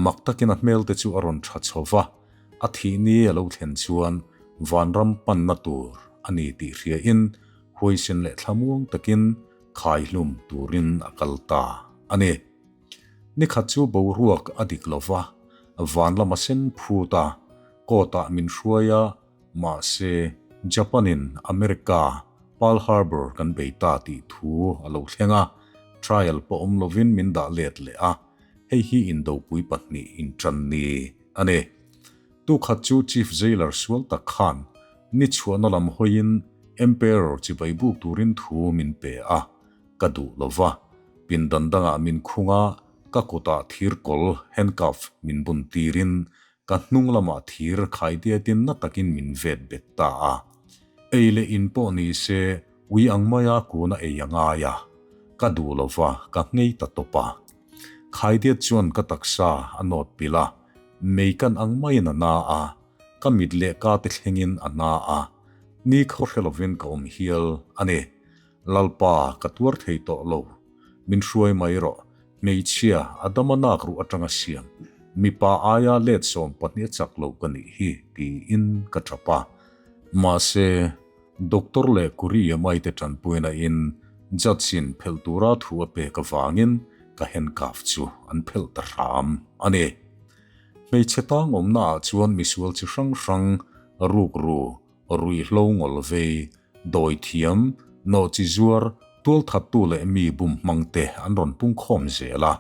Mak takin a hmelte chu a rawn tha chho va, a thih ni a lo thlen chuan vanram panna tur a ni tih hriain huaisin leh thlamuang takin khaihlum turin a kal ta a ni. Nikhat chu boruak a dik lo va, van lama sen phut a, court-ah min hruai a, mahse Japan-in America Pearl Harbor kan bei ta tih thu a lo thleng a, trial pawh awm lovin min dah let leh a, hei hi indopui pahnih inṭan ni a ni. Tukhat chu Chief Jailer sual tak khan ni chhuahna lam hawiin Emperor chibai buk turin thu min pe a, ka duh lo va, pindan dangah min khung a, ka kutah thir kawl, handcuff, min bun tirin. ka hnung lamah thir khaidiatin na takin min vet bet ta a. Ei leh in pawh ni se ui ang maia kuna ei a ngai a, ka duh lo va, ka nghei ta tawp a. Khaidiat chuan ka taksa a nawt pilh a, mei kan ang maiin a na a, ka mit leh ka te thlengin a na a, ni khaw hre lovin ka awm hial a ni. Lalpa, ka tuar thei tawh lo. Min hruai mai rawh. Hmeichhia, Adama nak ruh atanga siam, mipa aia let 12 a chak lo ka nih hi, tiin ka tap a. Mahse, Doctor leh Kuri Yamai te tanpuina in judge in phelh tura thu a pek avangin ka handcuff chu an phelh ta hram a ni. Hmeichhe tang awmna ah chuan misual chi hrang hrang, rukru, ruihhlo ngawl vei, dawi thiam, nawhchi zuar, tualthattu leh mi bum hmang te an rawn pung khawm zel a.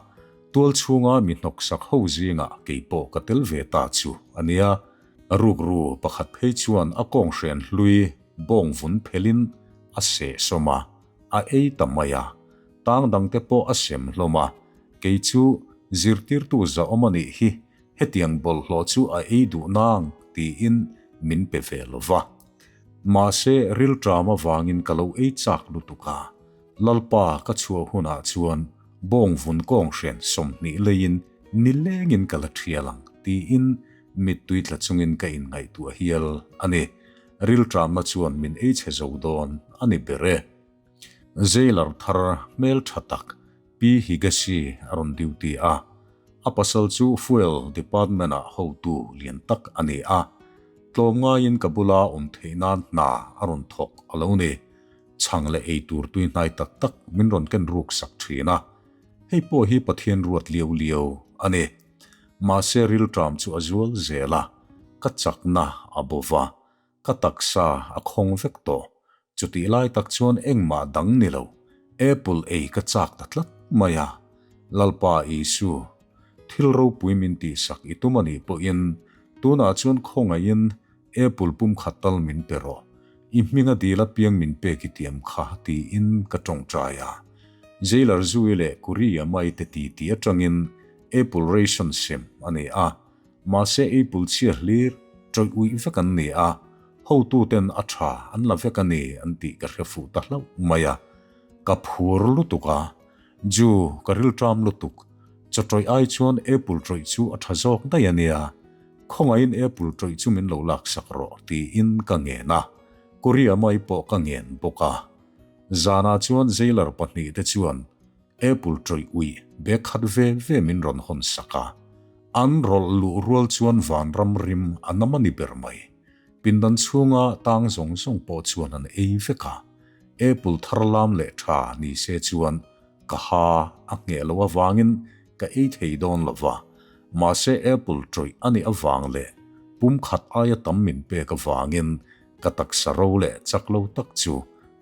Tual chhunga mi hnawksak ho zingah kei pawh ka tel ve ta chu a nia. Rukru pakhat phei chuan a kawnghren hlui bawng vun phelin a seh sawm a, a ei ta mai a. Tang dangte pawh a sem hlawm a, kei chu zirtirtu zahawm a nih hi, hetiang bawlhhlawh chu a ei duh nang tiin min pe ve lo va. Mahse rilṭam avangin ka lo ei chak lutuk a, Lalpa ka chhuah hunah chuan bawng vun kawnghren 20 leiin nilengin ka la ṭhial ang tiin mittui tla chungin ka inngaihtuah hial a ni. Rilṭamna chuan min ei chhe zo dawn a ni ber e. Jailer thar hmel tha tak Pi Higashi a rawn duty a, a pasal chu Fuel Department-ah hotu lian tak a ni a, tlawmngaiin ka bula awm theih nan hna a rawn thawk a lo ni. Chhang leh ei tur tui hnai tak tak min rawn ken ruk sak thin a, hei pawh hi Pathian ruat liau liau a ni. Mahse rilṭam chu a zual zel a, ka chakna a bo va, Ka taksa a khawng vek tawh. Chutih lai tak chuan engmah dang ni lo, apple ei ka chak ta tlat mai a. Lalpa Isu, thil ropui min tihsak i tum a nih pawhin tunah chuan khawngaihin apple pum khat tal min pe rawh. I hminga dil apiang min pek i tiam kha tiin ka tawngtai a. Jailer Zui leh Kuriya mai te titi atangin apple ration sem a ni a. Mahse apple chhia hlir tawih uih vek an ni a, hotuten a tha an la vek a ni an tih ka hre fuh ta hlauh mai a. Ka phur lutuk a, Ju, ka rilṭam lutuk. Chaw tawih ai chuan apple tawih chu a tha zawk daih a nia. Khawngaihin apple tawih chu min lo laksak rawh tiin ka ngen a, Korea mai pawh ka ngen bawk a. Zanah chuan jailer pahnihte chuan Apple tawih uih bag khat ve ve min rawn hawn sak a. An rawlh luh rual chuan vanram rim a nam a ni ber mai. Pindan chhunga tang zawng zawng pawh chuan an ei vek a. Apple thar lam leh tha ni se chuan ka ha a ngheh loh avangin ka ei thei dawn lo va. Mahse apple tawih a nih avang leh pum khat aia tam min pek avangin ka taksa ro leh chak lo tak chu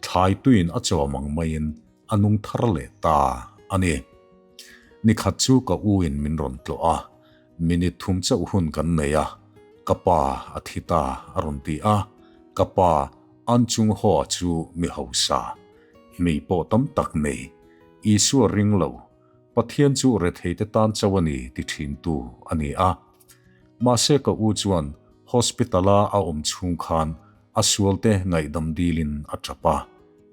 thlai tuiin a chawm ang maiin a nung thar leh ta a ni. Ni khat chu ka u in min rawn tlawh a, minute thum chauh hun kan nei a, ka pa a thi ta a rawn ti a, ka pa An Chung Hoa chu mi hausa, hmei pawh tam tak nei, Isua ring lo, Pathian chu retheite tan chauh a ni ti thintu a ni a. Mahse ka u chuan hospital-a a awm chhung khan a sualte ngaihdam dilin a tap a,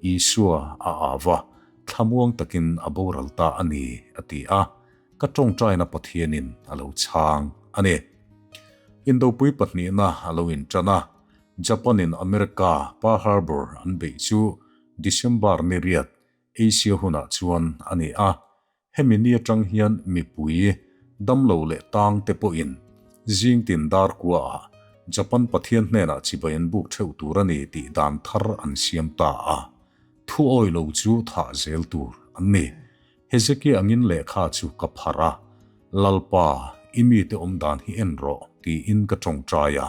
Isua a au a, thlamuang takin a boral ta a ni, a ti a, ka tawngtaina Pathianin a lo chhang a ni. Indopui pahnihna a lo intan a, Japan-in America Pearl Harbor an beih chu December ni riat Asia hunah chuan a ni a, Hemi ni atang hian mipui, damlo leh tang te pawhin zing tin dar kuaah Japan Pathian hnenah chibai an buk theuh tur a ni tih dan thar an siam ta a. Thu awi lo chu thah zel tur an ni. Hezekia angin lehkha chu ka pharh a, Lalpa, i mite awm dan hi en rawh, tiin ka tawngtai a.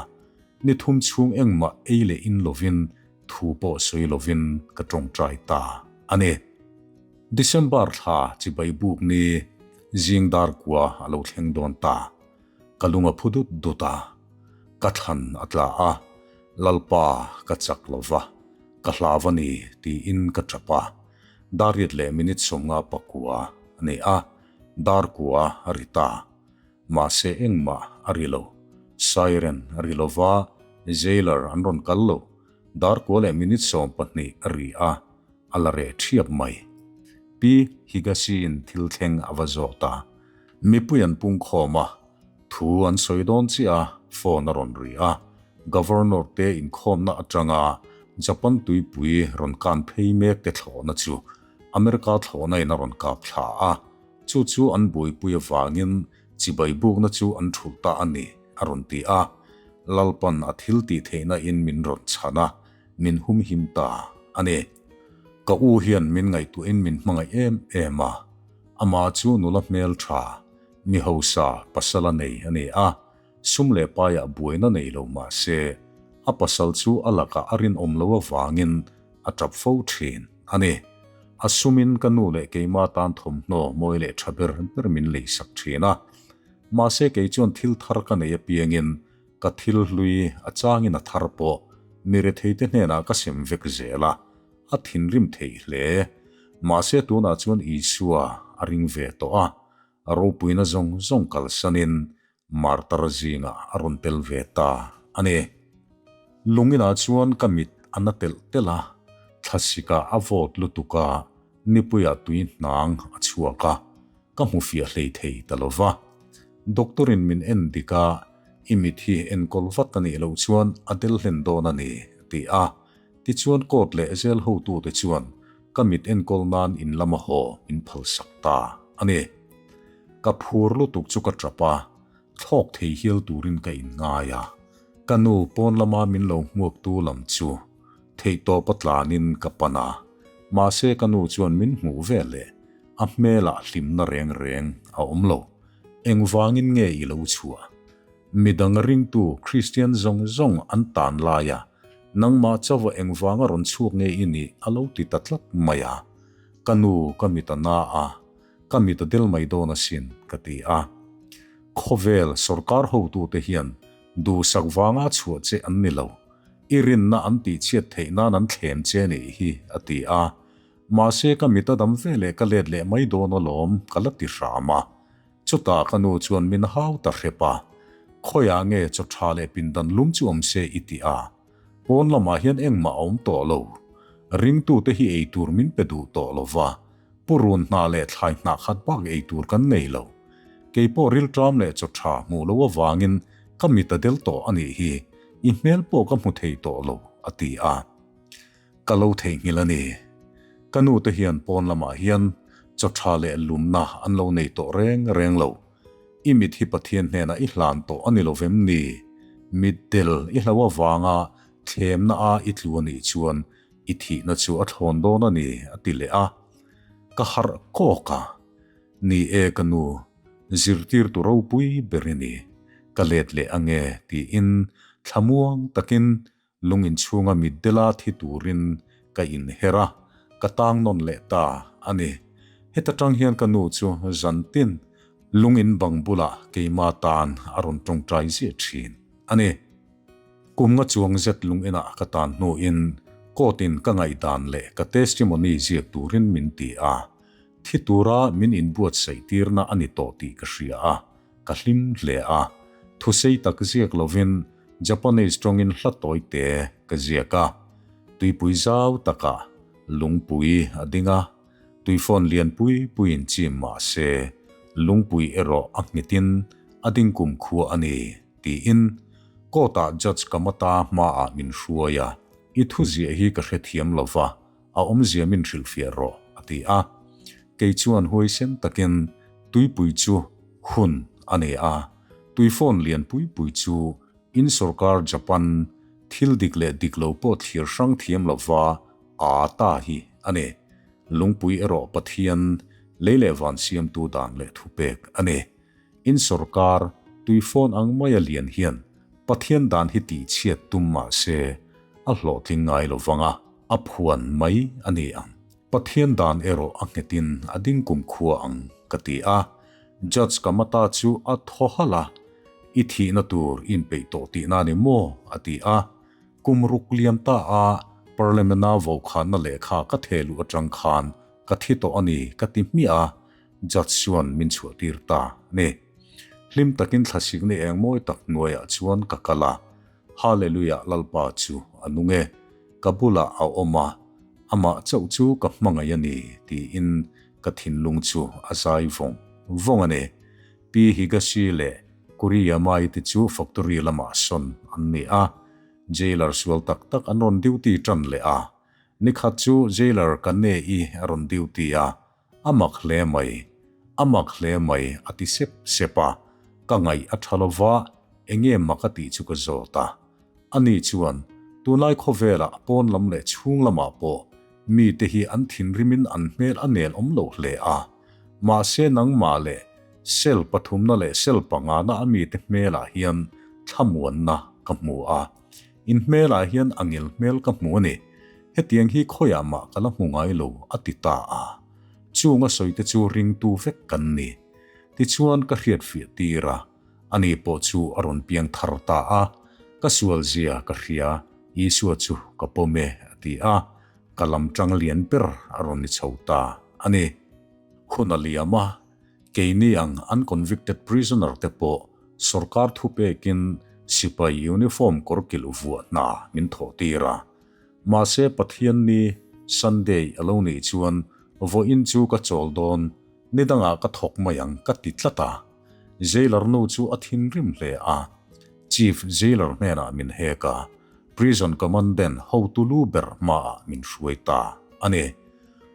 Ni thum chhung engmah ei leh in lovin thu pawh sawi lovin ka tawngtai ta a ni. December thla chibai buk ni zing dar kua a lo thleng dawn ta. Ka lung a phu dut dut a, ka thlan a tla a, Lalpa ka chak lo va, ka hlau a ni tiin ka tap a. Dar riat leh minute 59 a ni a, dar kua a ri ta. Mahse engmah a ri lo. Siren a ri lo va, jailer an rawn kal lo. Dar kua leh minute 12 a ri a, a la reh ṭhiap mai. Pi Higashi-in thil thleng a va zawt a. Mipui an pung khawm a, thu an sawi dawn chiah a, phone a rawn ri a. Governor te inkhawmna atanga Japan tuipui rawn kan phei mek te thlawhna chu America thlawhna in a rawn kap thla a, chu chu an buaipui avangin chibai bukna chu an thulh ta a ni, a rawn ti a. Lalpan a thil tih theihna in min rawn chhan a, min humhim ta a ni. Ka u hian min ngaihtuahin min hmangaih em em a, amah chu nula hmel tha, mi hausa pasal a nei a ni a, sum leh paiah buaina nei lo mah se, a pasal chu a lakah a rinawm lo avangin a tap fo thin a ni. A sumin ka nu leh keima tan thawmhnaw mawi leh tha ber ber min leisak thin a. Mahse kei chuan thil thar ka nei apiangin ka thil hlui a changin a thar pawh mi retheite hnenah ka sem vek zel a, a thinrim theih hle. Mahse tunah chuan Isua a ring ve tawh a, a ropuina zawng zawng kalsanin Martar zingah a rawn tel ve ta a ni. Lunginah chuan ka mit a na telh telh a, thlasikah a vawt lutuk a, nipuiah tui hnang a chhuak a, ka hmu fiah hlei thei ta lo va. Doctor-in min en dik a, I mit hi enkawl vat a nih loh chuan a del hlen dawn a ni, a ti a. Tichuan court leh zel hotute chuan ka mit enkawl nan in lama haw min phalsak ta a ni. Ka phur lutuk chu ka tap a, thlawk thei hial turin ka inngai a. Ka nu pawn lama min lo hmuaktu lam chu theihtawp a tlanin ka pan a, mahse ka nu chuan min hmuh ve leh a hmelah hlimna reng reng a awm lo. Engvangin nge i lo chhuah? Midang ringtu Kristian zawng zawng an tan laia nangmah chauha engvanga rawn chhuak nge i nih a lo ti ta tlat mai a. Ka nu ka mit a na a, ka mit a del mai dawn asin ka ti a. Khawvel sorkar hotute hian duhsak vanga chhuah che an ni lo, i rinna an tihchhiat theih nan an thlem che nih hi a ti a. Mahse ka mit a dam ve leh ka let leh mai dawn alawm ka la ti hram a. Chutah ka nu chuan min hau ta hrep a, Khawiah nge chaw tha leh pindan lum chu awm se i ti a? Pawn lamah hian engmah a awm tawh lo. Ringtute hi ei tur min pe duh tawh lo va, purun hnah leh thlai hnah khat bak ei tur kan nei lo. Kei pawh rilṭam leh chaw tha hmuh loh avangin ka mit a del tawh a nih hi, i hmel pawh ka hmu thei tawh lo, a ti a. Ka lo theihnghilh a ni. Ka nu te hian pawn lamah hian chaw tha leh lumna an lo nei tawh reng reng lo. I mit hi Pathian hnenah i hlan tawh a ni lo vem ni? Mit del i hlo avanga thlemna a i tlu a nih chuan i thihna chu a thlawn dawn a ni, a ti leh a. Ka harh kawk a. Ni e ka nu, zirtirtu ropui ber i ni. Ka let leh ange tiin thlamuang takin Lung inchhunga mitdela thi turin ka inher a, ka tang nawn leh ta a ni. Heta tang hian ka nu chu zantin lung in bang bulah keima tan a rawn tawngtai ziah thin a ni. Kum nga chuang zet lung inah ka tan hnuin court in ka ngaihdan leh ka testimony ziak turin min ti a, thi tura min inbuatsaih tirna a ni tawh tih ka hria a, ka hlim hle a. Thusei tak ziak lovin Japanese tawngin hla tawi te ka ziak a, tuipui zau takah lungpui a ding a, tuifawn lian pui puiin chim mah se lungpui erawh a nghetin a ding kum khua a ni, tiin court-ah Judge Kamata hmaah min hruai a, I thuziah hi ka hrethiam lo va, a awmzia min hrilhfiah rawh, a ti a. Kei chuan huaisen takin tuipui chu hun a nei a, tuifawn lian pui pui chu in sorkar Japan thil dik leh dik lo pawh thlir hrang thiam lova aa ta hi a ni. Lungpui erawh Pathian lei leh van siamtu dan leh thupek a ni. In sorkar tuifawn ang maia lian hian Pathian dan hi tihchhiat tum mah se a hlawhtling ngai lo vang a, a phuan mai a ni ang. Pathian dan erawh a nghetin a ding kum khua ang ka ti a. Judge Kamata chu a thaw halh a, I thihna tur i inpeih tawh tihna a ni maw? a ti a. Kum ruk liam ta a Parliament-a vokhanna lehkha ka theh luh atang khan ka thi tawh a ni ka ti hmiah a, Judge chuan min chhuahtir ta a ni. Hlim takin thlasikna eng mawi tak hnuaiah chuan ka kal a, Hallelujah Lalpa chu a nung e, ka bulah a awm a, amah chauh chu ka hmangaih a ni tiin ka thinlung chu a zai vawng vawng a ni. Pi Higashi leh Kuriyama-i te chu factory lamah sawn an ni a, jailer sual tak tak an rawn duty tan leh a. Nikhat chu jailer Kane-i a rawn duty a, A mak hle mai, a mak hle mai a ti sep sep a, ka ngaih a tha lova, enge mak a tih chu ka zawt a. Ani chuan, Tunlai khawvelah pawn lam leh chhung lamah pawh mite hi an thinrimin an hmel a nel awm lo hle a, mahse nangmah leh cell pathumna leh cell pangana a mite hmelah hian thlamuanna ka hmu a. In hmelah hian a ngil hmel ka hmu a ni. Hetiang hi khawiah mah ka la hmu ngai lo, a ti ta a. Chung a sawite chu ringtu vek kan ni. Tichuan ka hriatfiah tir a, ani pawh chu a rawn piang thar ta a. Ka sual zia ka hria, Isua chu ka pawm e, a ti a. Ka lam tang lian ber a rawn ni chho ta a ni. Hun a liam a, Keini ang unconvicted prisoner te pawh sorkar thupekin sipai uniform kawr kilh vuah hna min thawh tir a. Mahse Pathianni, Sunday, a lo nih chuan vawiin chu ka chawl dawn, ni dangah ka thawk mai ang ka ti tlat a. Jailer nu chu a thinrim hle a. Chief Jailer hnenah min hek a, Prison Commandant hotu lu ber hmaah min hruai ta a ni.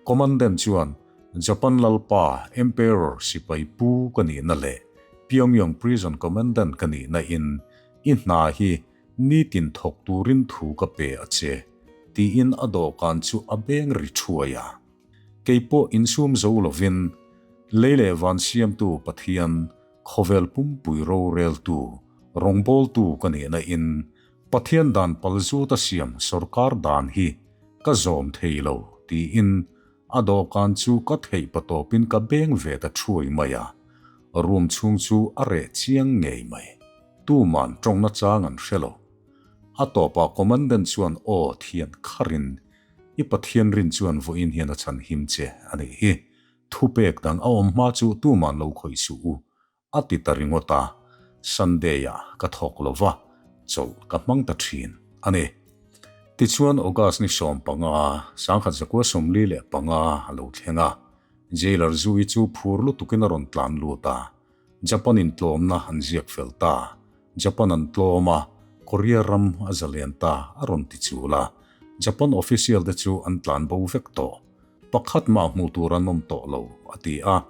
Commandant chuan Japan Lalpa, Emperor, sipai pu ka nihna leh Pyongyang Prison Commandant ka nihna in i hna hi nitin thawk turin thu ka pe a che, tiin a dawhkan chu a beng ri thuai a. Kei pawh insum zo lovin, Lei leh van siamtu Pathian, khawvel pumpui roreltu, rawngbawltu ka nihna in Pathian dan palzut a siam sorkar dan hi ka zawm thei lo, tiin A dawhkan chu ka theih patawpin ka beng ve ta thuai mai a, room chhung chu a reh chiang ngei mai. Tuman tawngna chang an hre lo. A tawpah commandant chuan aw thian kharin, I Pathian rin chuan vawiin hian a chhan him che a nih hi. Thupek dang a awm hma chu tuman lo khawih suh u, A ti ta ringawt a, Sunday-ah ka thawk lo va, chawlh ka hmang ta thin a ni. Tichuan August ni 15, 1945 a lo thleng a, Jailer Zui chu phur lutukin a rawn tlan lut a, Japan-in tlawmna an ziak fel ta, Japan an tlawm a, Korea ram a zalen ta a rawn ti chul a, Japan official te chu an tlan bo vek tawh. Pakhat mah hmuh tur an awm tawh lo, a ti a.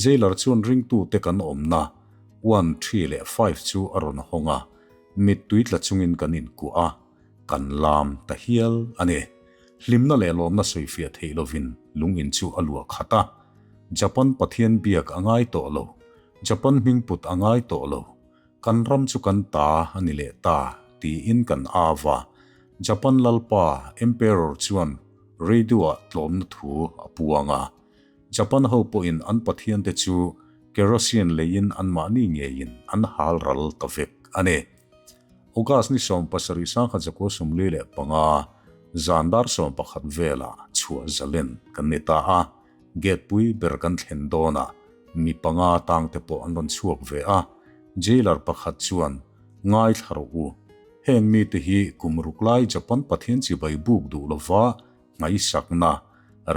Jailer chuan ringtute kan awmna one, three leh five chu a rawn hawng a, mittui tla chungin kan inkuah a, kan lam ta hial a ni. Hlimna leh lawmna sawifiah theih lovin lung in chu a luah khat a. Japan Pathian biak a ngai tawh lo, Japan hming put a ngai tawh lo, kan ram chu kan ta a ni leh ta, tiin kan av a. Japan lalpa, Emperor, chuan radio-ah tlawmna thu a puang a. Japan ho pawhin an pathiante chu kerosene leiin anmahni ngeiin an hal ral ta vek a ni. August ni 17 1945, zan dar 11 velah chhuah zalen kan ni ta a, gate pui ber kan thlen dawnah mi panga tangte pawh an rawn chhuak ve a, jailer pakhat chuan, Ngaithla rawh u, heng mite hi kum ruk lai Japan pathian chibai buk duh lova Ngaihsakna,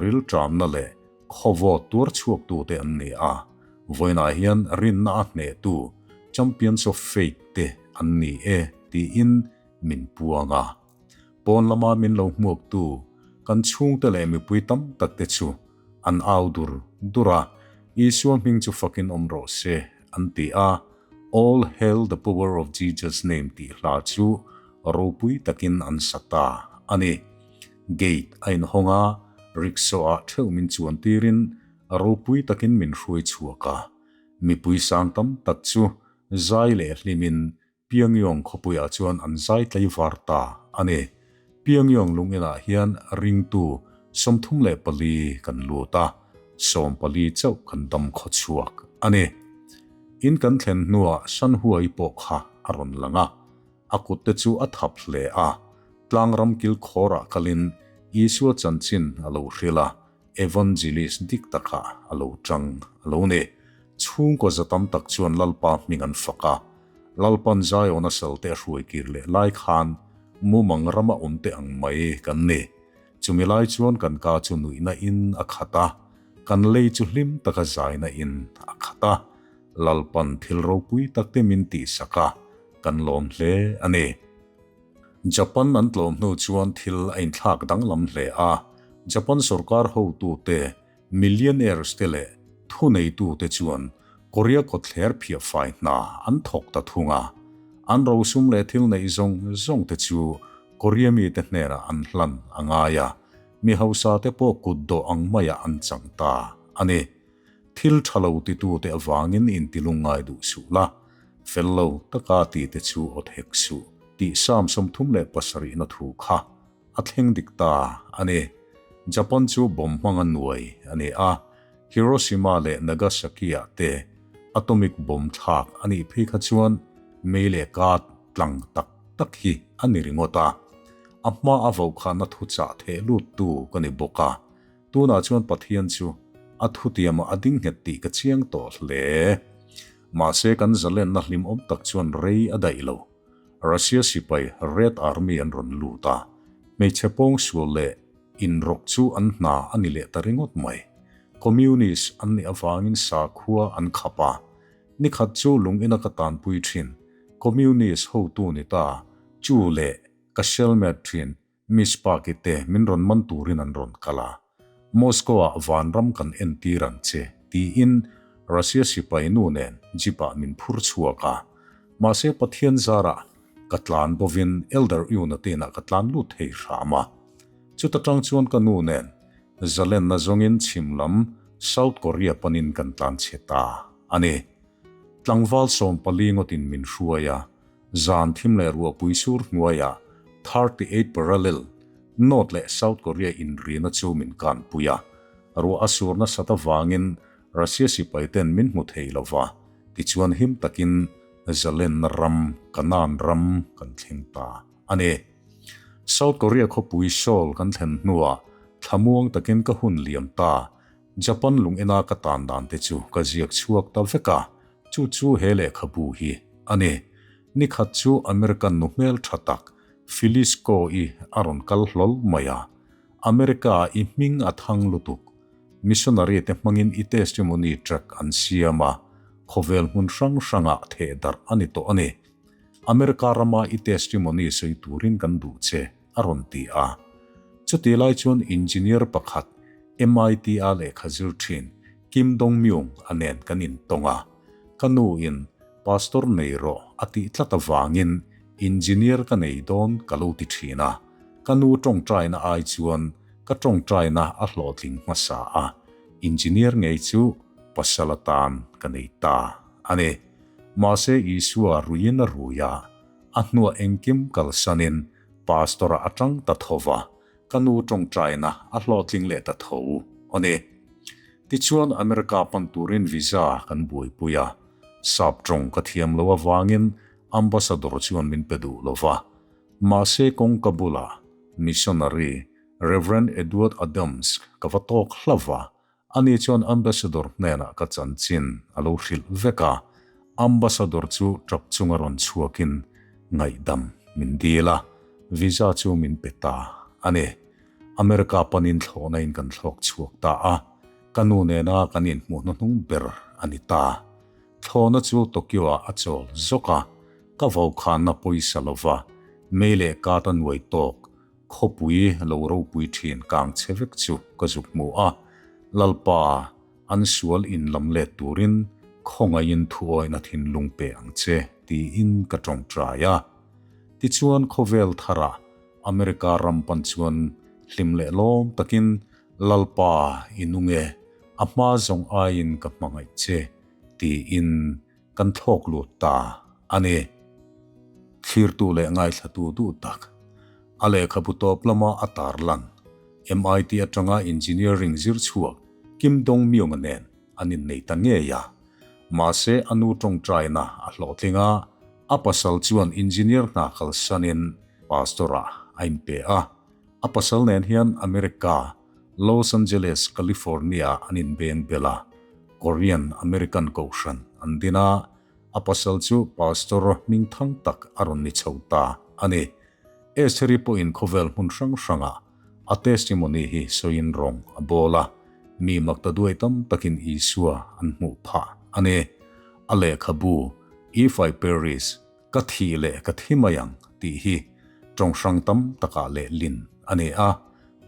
rilṭamna leh khawvawt tuar chhuaktute an ni a, vawiinah hian rinna a hnehtu Champions of Faith te an ni e tiin min puang a. Pawn lama min lo hmuaktu kan chhungte leh mipui tam takte chu an au dur dur a, Isua hming chu fakin awm rawh se an ti a, All Hail the Power of Jesus Name tih hla chu ropui takin an sa ta a ni. Gate a inhawng a, rickshaw-ah theuh min chuan tirin ropui takin min hruai chhuak a. Mipui sang tam tak chu zai leh hlimin Pyongyang khawpuiah chuan an zai tlaivar ta a ni. Pyongyang lunginah hian ringtu 34 kan lut a, 14 chauh kan dam khaw chhuak a ni. In kan thlen hnuah Shanhuai pawh kha a rawn lang a. A kutte chu a thap hle a, tlangram kil khawrah kalin Isua chanchin a lo hrilh a, evangelist dik takah a lo chang a lo ni. Chhungkaw za tam tak chuan Lalpa hming an fak a, Lalpan Zion-a salte a hruai kir leh lai khan mumang rama awm te ang mai kan ni. Chumi lai chuan kan ka chu nuihna in a khat a, kan lei chu hlim taka zaina in a khat a. Lalpan thil ropui tak te min tihsak a, kan lawm hle a ni. Japan an tlawm hnu chuan thil a inthlak danglam hle a, Japan sorkar hotute Millionaires te leh thuneitute chuan Korea kawtthler phiah fai hna an thawk ta thung a, an rosum leh thil neih zawng zawng te chu Korea mite hnenah an hlan a ngai a, mi hausa te pawh kut dawh ang maiah an chang ta a ni. Thil tha lo titute avangin intilung ngai duh suh la, fel lo taka tite chu awt hek suh tih Psalm 37 na thu kha A thleng dik ta a ni. Japan chu bomb hmanga nuai a ni a, Hiroshima leh Nagasaki-ah te atomic bomb thlak a nih phei kha chuan mei leh kat tlang tak tak hi a ni ringawt a. A hma a vokhana thuchah theh luttu ka ni bawk a, tunah chuan Pathian chu a thutiamah a ding nghet tih ka chiang tawh hle. Mahse kan zalenna hlimawm tak chuan rei a daih lo. Russia sipai Red Army an rawn lut a, hmeichhe pawngsual leh inrawk chu an hna a ni leh ta ringawt mai. Communist an nih avangin sakhua an khap a, nikhat chu lungina ka tanpui thin, Communist hotu ni ta, chu leh ka cellmate thin Miss Park-i te min rawn man turin an rawn kal a, Moscow-ah vanram kan entir ang che, tiin Russia sipai nu nen jeep-ah min phur chhuak a. Mahse Pathian zarah ka tlan bovin Elder Yuna te inah ka tlan lut thei hram a. Chuta tang chuan ka nu nen zalenna zawngin chhim lam South Korea panin kan tlan chhe ta a ni. Tlangval 14 ngawtin min hruai a, Zan thim leh ruahpui sur hnuaiah 38 parallel North leh South Korea inrina chu min kanpui a, ruah a sur nasat avangin Russia sipai ten min hmu thei lo va, tichuan him takin zalenna ram Canaan ram kan thleng ta a ni. South Korea khawpui Seoul kan thlen hnuah thlamuang takin ka hun liam ta, Japan lung ena ka tan dan te chu ka ziak chhuak ta vek a, Chu chu he lehkhabu hi a ni. Nikhat chu American nu hmel tha tak Phyllis Ko-i a rawn kal hlawl mai a. America-ah i hming a thang lutuk. Missionary te hmangin i testimony tract an siam a, khawvel hmun hrang hrangah theh darh a ni tawh a ni. America rama i testimony sawi turin kan duh che, a rawn ti a. Chutih lai chuan engineer pakhat MIT-a lehkha zir thin Kim Dong-myung a nen kan intawng a, ka nu in Pastor nei rawh a tih tlat avangin Engineer ka nei dawn ka lo ti thin a, ka nu tawngtaina ai chuan ka tawngtaina a hlawhtling hmasa a, Engineer ngei chu pasal atan ka nei ta a ni. Mahse Isua ruiin a rui a, a hnuah engkim kalsanin Pastor-ah a tang ta tho va, Ka nu tawngtaina a hlawhtling leh ta tho a ni. Tichuan America pan turin visa kan buaipui a, sap tawng ka thiam lo avangin ambassador chuan min pe duh lo va. Mahse kawngka bulah missionary Rev. Edward Adams ka va tawk hlauh va, Ani chuan Ambassador hnenah ka chanchin a lo hrilh vek a, Ambassador chu tap chunga rawn chhuakin ngaihdam min dil a, visa chu min pe ta a ni. America panin thlawhna in kan thlawk chhuak ta a, ka nu nena kan inhmuh hnuhnung ber a ni ta. Thlawhna chu Tokyo-ah a chawl zawk a, ka vaukhana pawisa lova mei leh kat a nuai tawk Khawpui lo ropui thin kang che vek chu ka zuk hmu a, Lalpa, an sual in lam let turin khawngaihin thuawihna thinlung pe ang che, tiin ka tawngtai a. Tichuan khawvel tharah America ram pan chuan hlim leh lawm takin, Lalpa, i nung e, a hma zawng aiin ka hmangaih che, tiin kan thlawk lut ta a ni. Thlirtu leh ngaithlatu duh tak, a lehkhabu tawp lama a tarlan, MIT atanga engineering zir chhuak Kim Dong-myung-a nen an innei ta ngei a. Mahse a nu tawngtaina a hlawhtling a, a pasal chuan engineer hna kalsanin pastor-ah a inpe a. A pasal nen hian America, Los Angeles, California-ah an inbeng bel a. Korean American Kohhran an din a, a pasal chu Pastor hmingthang tak a rawn ni chho ta a ni. Estheri pawhin khawvel hmun hrang hrangah a testimony hi sawiin rawng a bawl a, mi makta duai tam takin Isua an hmuh phah a ni. A lehkhabu If I Perish, Ka thih leh ka thi mai ang tih hi tawng hrang tam takah leh lin a ni a,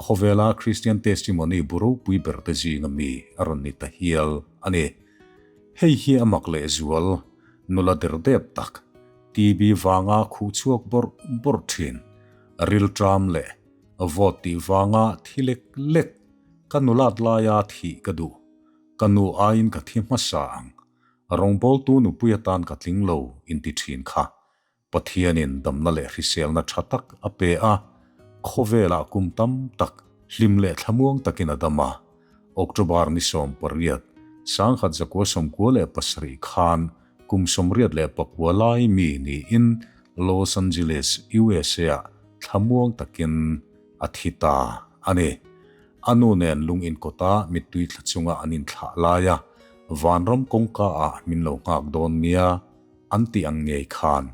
khawvela Kristian testimony bu ropui ber te zinga mi a rawn ni ta hial a ni. Hei hi a mak leh zual, nula der dep tak, TB vanga khuh chhuak bawrh bawrh thin, rilṭam leh vawt tih vanga thi lek lek, ka nulat laia thih ka duh, ka nu aiin ka thi hmasa ang Rawngbawltu nupui atan ka tling lo inti thin kha Pathianin damna leh hriselna tha tak a pe a, khawvelah kum tam tak hlim leh thlamuang takin a dam a. October ni 18, 1997 khan kum 89 lai mi niin Los Angeles, USA-ah thlamuang takin a thi ta a ni. A nu nen lung inkawta mittui thla chunga an inthlah laia vanram kawngka ah min lo nghak dawn nia an tih ang ngei khan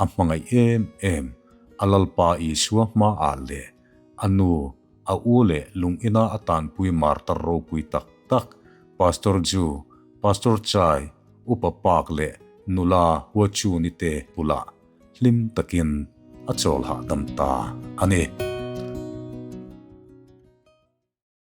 a hmangaih em em a Lalpa Isua hma ah leh a nu, a u leh lung ina a tanpui martar ropui tak tak Pastor Ju, Pastor Chai, Upa Park leh nula Huachuni te bulah hlim takin a chawl hahdam ta a ni.